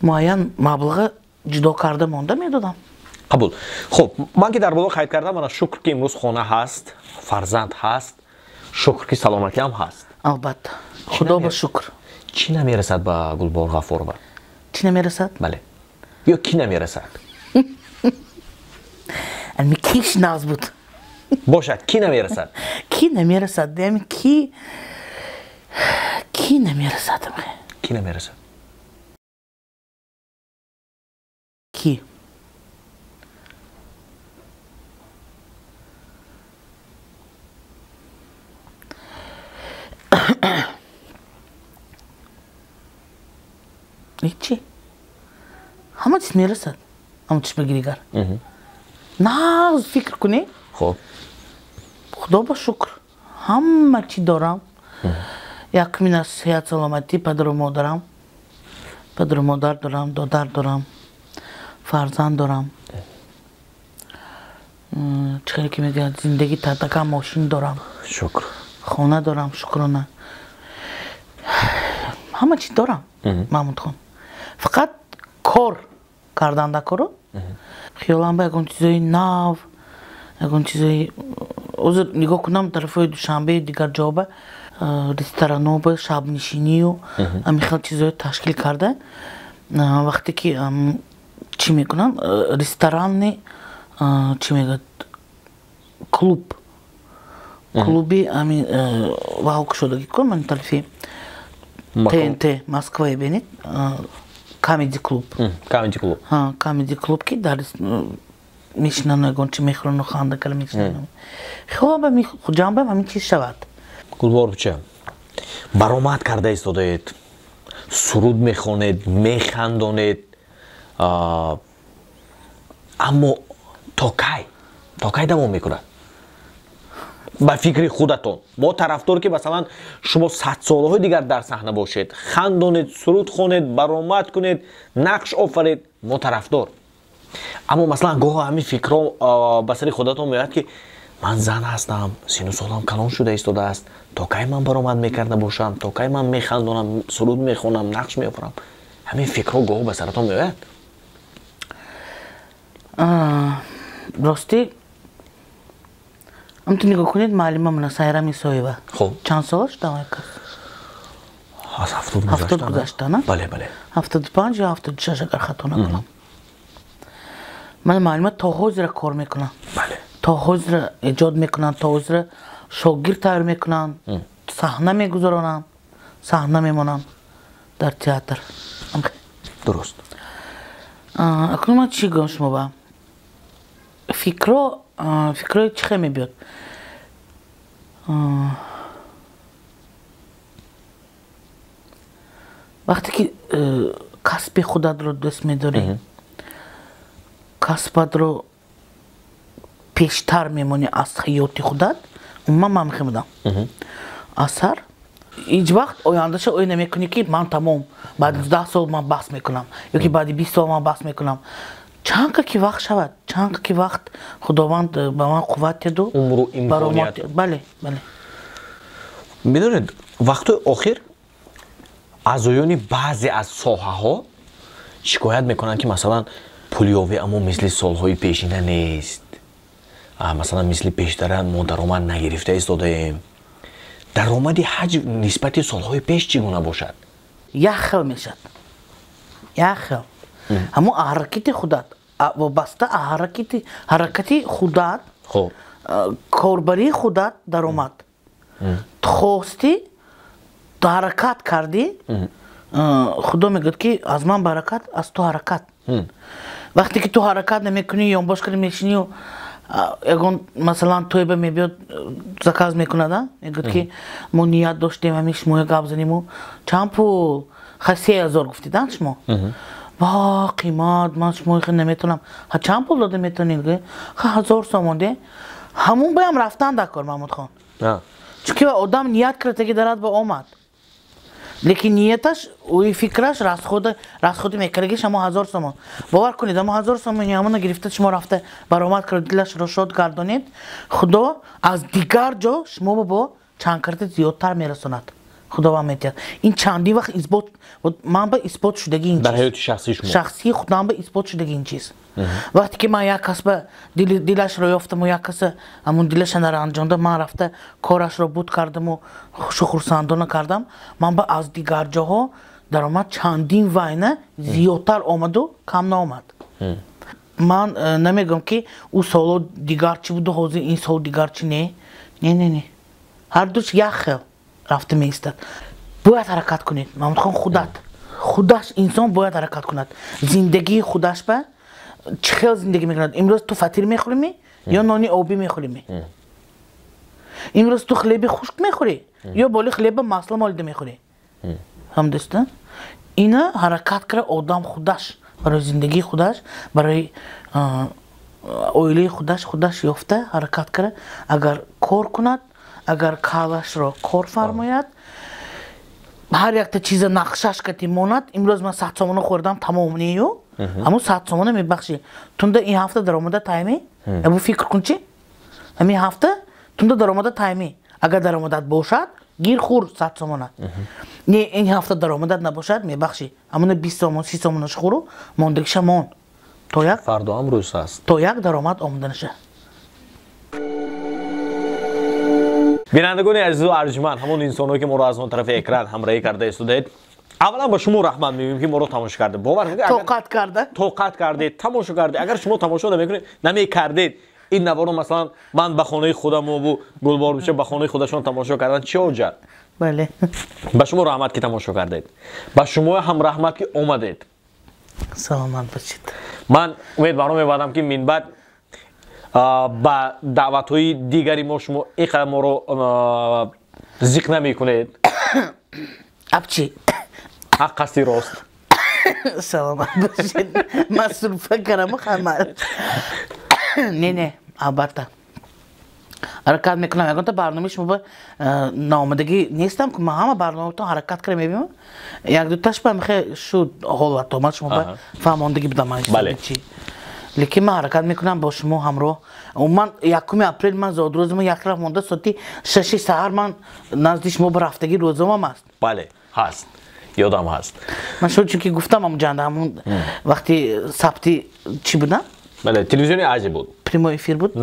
муайян маблаға ҷудо карда монда медодам. Қабул. Хуб, ман ки дар боло қайд кардам, мана шукр ки имрӯз хона ҳаст, фарзанд ҳаст, шукр ки саломатӣ ҳам ҳаст. Албатта, худо ба шукр. Чӣ намерасад ба Гулбоҳор Ғафурова? Чӣ намерасад? Бале, ё кӣ намерасад? Ами киш нағз буд. Бошад, кӣ намерасад? Кӣ намерасад, ами ки кӣ намерасад? Кӣ намерасад? Кӣ? Ҳечи, ҳама чиз мерасад, ҳама чиз бигиригар нағз фикр кунӣ. Хуб. Худо ба шукр, ҳама чӣ дорам. Якумин аз сиҳат, саломатӣ, падару модарам, падару модар дорам, додар дорам, фарзанд дорам. Чӣ хеле ки мегӯяд, зиндагӣ татака, мошин дорам. Шукр. Хона дорам, шукрона, ҳама чиз дорам, Маҳмудхон. Фақат кор кардан дар кору хиёлам ба ягон чизои нав, ягон чизои. Ҳозир нигоҳ кунам тарафҳои Душанбе, дигар ҷоба, рестораноба, шабнишинию ҳамин хел чизои ташкил карда, вақте ки чӣ мекунанд, ресторанни, чӣ мегӯяд, клуб, клуби ҳамин ваҳо кушодагӣ кун, ман тарафи ТНТ Москвае бинед, Камеди Клуб. Камеди Клуб. Камеди Клуб, ки дар мешинанд, ягон чи мехӯранд, ханда кара мешинанд. Хело Хуҷанд ҳамин чиз шавад. Гулбор буча, баромад карда истодаед, суруд мехонед, механдонед, аммо то кай? То кай давом мекунад? Ба фикри худатон, мо тарафдор ки масалан шумо садсолаҳои дигар дар саҳна бошед, хандонед, суруд хонед, баромад кунед, нақш офаред, мо тарафдор. Аммо масалан гоҳо ҳамин фикрҳо ба сари худатон меояд ки ман зан ҳастам, сину солам калон шуда истодааст, то кай ман баромад мекарда бошам, то кай ман механдонам, суруд мехонам, нақш меофарам. Ҳамин фикрҳо гоҳо ба саратон меояд? Ростӣ ҳамту нигоҳ кунед, муаллима мана Сайра Мисоева. Чанд сола шуда кас? Аз 70 гузашта, на? Бале, бале. 75 ё 76 агар хато накунам. Ман муаллима то ҳозира кор мекунам. Бале. То ҳозира эҷод мекунанд, то ҳозира шогирд тайёр мекунанд, саҳна мегузаронанд, саҳна мемонанд дар театр. Дуруст. Акнун ман чӣ гӯям шумо ба? Фикрои чӣ хел мебиёд? Вақте ки касби худатро дӯст медорӣ, касбатро пештар мемонӣ аз ҳаёти худат, умуман ман мехоҳам будам. Асар ҳеҷ вақт ояндаша ой намекунӣ ки ман тамом, баъди 10 сол ман баҳс мекунам ё ки баъди 20 сол ман баҳс мекунам. Чанқа ки вақт шавад, чанқа ки вақт Худованд ба ман қувват деду, умру имконият. Бале, бале. Медонед, вақтҳои охир аъзоёни баъзе аз соҳаҳо шикоят мекунанд ки масалан пулёвӣ аммо мисли солҳои пешина нест, масалан мисли пештара мо даромад нагирифта истодаем. Даромади ҳаҷ нисбати солҳои пеш чӣ гуна бошад? Як хел мешавад, як хел. Ҳамон ҳаракати худат вобаста ҳаракати худат, корбарии худат даромад. Хостӣ, ҳаракат кардӣ, Худо мегӯяд ки аз ман баракат, аз ту ҳаракат. Вақте ки ту ҳаракат намекунӣ, ёнбош карда мешинӣ, ягон масалан тойба мебиёд, заказ мекунад, мегӯяд ки мо ният доштем ҳамин шумоя гап заниму, чанд пул? Ха 3000 гуфтидан шумо. Ва қимат, ман шумои хел наметонам. Ха чанд пул дода метонед? Ха 1000 сомон де. Ҳамун баям рафтан дар кор, Маҳмудхон. Чунки одам ният кардагӣ дарад ба омад. Лекин нияташ, ӯи фикраш, расходи мекардагиш ҳамон 1000 сомон. Бовар кунед, ҳамон 1000 сомон ҳамона гирифта шумо рафта баромад кард, дилашро шод гардонед, Худо аз дигар ҷо шумо бо чанд карта зиёдтар мерасонад. Худованд метиҳад. Ин чандин вақт исбот, ман ба исбот шудаги ин чиз. Дар ҳаёти шахсии шумо. Шахсии худам ба исбот шудаги ин чиз. Вақте ки ман як касба дилашро ёфтаму як каса ҳамон дилаша наранҷонда, ман рафта корашро буд кардаму хушу хурсандона кардам, ман ба аз дигар ҷоҳо даромад чандин вайна зиёдтар омаду кам наомад. Ман намегӯям ки ӯ соло дигар чӣ буду, ҳозир ин сол дигар чӣ, не. Не, не, не. Ҳар душ як хел рафта меистад. Бояд ҳаракат кунед, Маҳмудхон, худат. Худаш инсон бояд ҳаракат кунад. Зиндагии худаш ба чӣ хел зиндагӣ мекунад? Имрӯз ту фатир мехӯрӣ ё нони обӣ мехӯрӣ? Имрӯз ту хлеби хушк мехӯрӣ ё боли хлеба масла молида мехӯрӣ? Ҳамдеста? Ина ҳаракат кара одам худаш барои зиндагии худаш, барои оилаи худаш, худаш ёфта ҳаракат кара, агар кор кунад, агар калашро кор фармояд, ҳар якта чиза нақшаш кати монад. Имрӯз ман 100 сомона хӯрдам, тамом нею, ҳамун 100 сомона мебахшӣ. Тунда ин ҳафта даромада тайми, абу фикр кун чи? Ҳамин ҳафта тунда даромада тайми. Агар даромадат бошад, гир хӯр 100 сомона. Не, ин ҳафта даромадат набошад, мебахшӣ. Ҳамуна 20 сомон, 30 сомонаш хӯру, мондагиша мон. То як фардо ҳам рӯз ҳаст. То як даромад омаданаша. Бинандагони азизу арҷманд, ҳамон инсонҳое ки моро аз он тарафи экран ҳамроҳӣ карда истодаед, аввалан ба шумо раҳмат мегӯем ки моро тамошо карда. Бовар кунед, тоқат карда. Тоқат кардед, тамошо кардед. Агар шумо тамошо намекунед, намекардед, ин наворо масалан ман ба хонаи худаму Гулбор биша ба хонаи худашон тамошо кардан чӣ ҳоҷат? Бале. Ба шумо раҳмат ки тамошо кардед. Ба шумо ҳам раҳмат ки омадед. Саломат бошед. Ман умедворам мебандам ки минбаъд Ба даъватҳои дигари мо шумо ин қадар моро зиқ намекунед. Абчи? Ҳақ қасди рост. Саломат бошед. Ман сурфа кардаму хамар. Не, албатта, ҳаракат мекунам. Ягонта барномаи шумо ба наомадагӣ нестам, ки ман ҳама барномаатон ҳаракат кара мебинам. Як дуташ ба михе шуд ҳолато, ман шумо ба фаҳмондагӣ будам чи, лекин ман ҳаракат мекунам бо шумо ҳамроҳ. Ман 1 апрел, ман зодрӯзи ман як рафт монда, соати 6-и саҳар ман назди шумо ба рафтагӣ рӯзомам аст. Бале, ҳаст, ёдам ҳаст. Ман шуд, чунки гуфтам, ҳамун ҳамун вақти сабти чӣ будам. Бале, телевизиони Азия буд. Прямой эфир буд.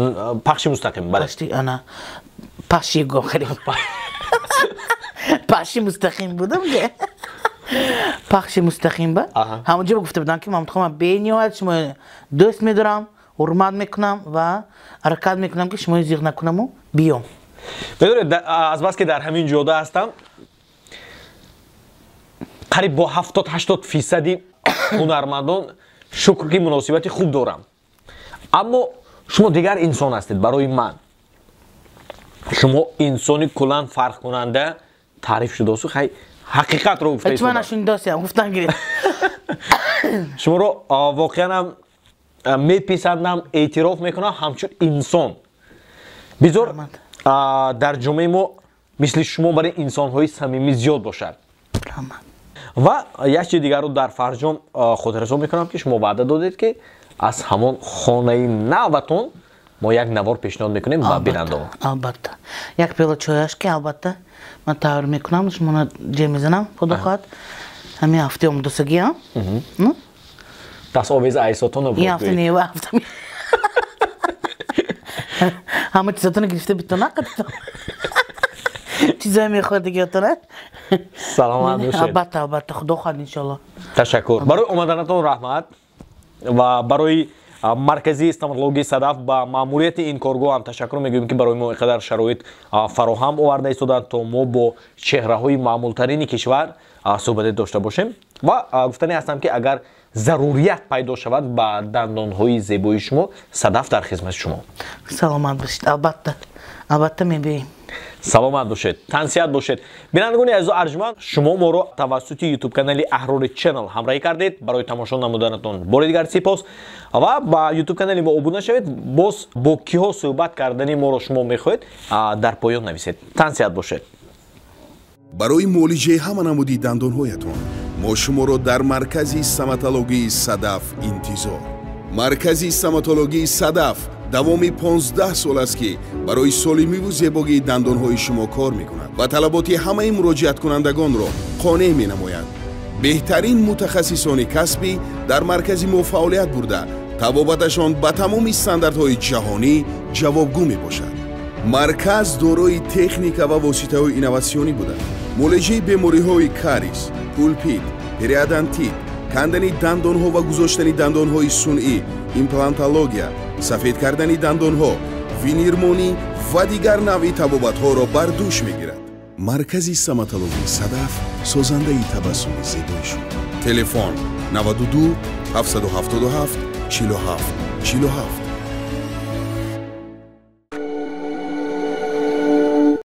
Пахши мустақим, бале. Ана, пахши гохари, пахши мустақим будам, пахши мустақим ба ҳамонҷо гуфта будам, ки Мамадхон, ман бениҳоят шумо дӯст медорам, ҳурмат мекунам ва ҳаракат мекунам, ки шуморо зиқ накунаму биём. Медонед, азбаски дар ҳамин ҷода ҳастам, қариб бо 70-80 фисади ҳунармандон, шукр, ки муносибати хуб дорам, аммо шумо дигар инсон ҳастед. Барои ман шумо инсони куллан фарқкунанда таъриф шудасу. Хай, ҳақиқатро гуфта, шуморо воқеан ҳам меписандам, эътироф мекунам ҳамчун инсон. Бизор дар ҷомеаи мо мисли шумо барои инсонҳои самимӣ зиёд бошад. Ва як чизи дигарро дар фарҷом хотиррасон мекунам, ки шумо ваъда додед, ки аз ҳамон хонаи наватон мо як навор пешниҳод мекунем ба бинандаон. Албатта, як пиёла чояш, ки албатта ман тайёр мекунам, шуморо ҷе мезанам, худо хоҳад, ҳамин ҳафтаи омадосагиам. Дастовези айсотон. Ин ҳафта не, ҳафта ҳама чизотонро гирифта битона, қадитон чизое мехоҳад дигиотона. Саломат бошед. Албатта, албатта, худо хоҳад, иншоалло. Ташаккур барои омаданатон, раҳмат. Ва барои маркази стоматологии «Садаф», ба маъмурияти ин коргоҳ ҳам ташаккур мегӯем, ки барои мо ин қадар шароит фароҳам оварда истоданд, то мо бо чеҳраҳои маъмултарини кишвар суҳбате дошта бошем. Ва гуфтане ҳастам, ки агар зарурият пайдо шавад ба дандонҳои зебои шумо, «Садаф» дар хизмати шумо. Саломат бошед, албатта, албатта мебиёем. Саломат бошед, тансиҳат бошед. Бинандагони азизу арҷманд, шумо моро тавассути Ютуб канали Аҳрори Channel ҳамроҳӣ кардед. Барои тамошо намуданатон бори дигар сипос ва ба Ютуб канали мо обуна шавед. Боз бо киҳо суҳбат кардани моро шумо мехоҳед, дар поён нависед. Тансиҳат бошед. Барои муолиҷаи ҳама намуди дандонҳоятон мо шуморо дар маркази стоматологии «Садаф» интизор. Маркази стоматологии «Садаф» давоми 15 сол аст, ки барои солимиву зебогии дандонҳои шумо кор мекунад ва талаботи ҳамаи муроҷиаткунандагонро қонеъ менамояд. Беҳтарин мутахассисони касбӣ дар маркази мо фаъолият бурда, табобаташон ба тамоми стандартҳои ҷаҳонӣ ҷавобгӯ мебошад. Марказ дорои техника ва воситаҳои инноватсионӣ буда, муолиҷаи бемориҳои кариес, пулпит, периодонтит, кандани дандонҳо ва гузоштани дандонҳои сунъӣ, имплантология, сафед кардани дандонҳо, винирмонӣ ва дигар навъи табобатҳоро бар дӯш мегирад. Маркази стоматологии «Садаф» созандаи табассуми зебои шумо. Телефон: 92 777 47 47.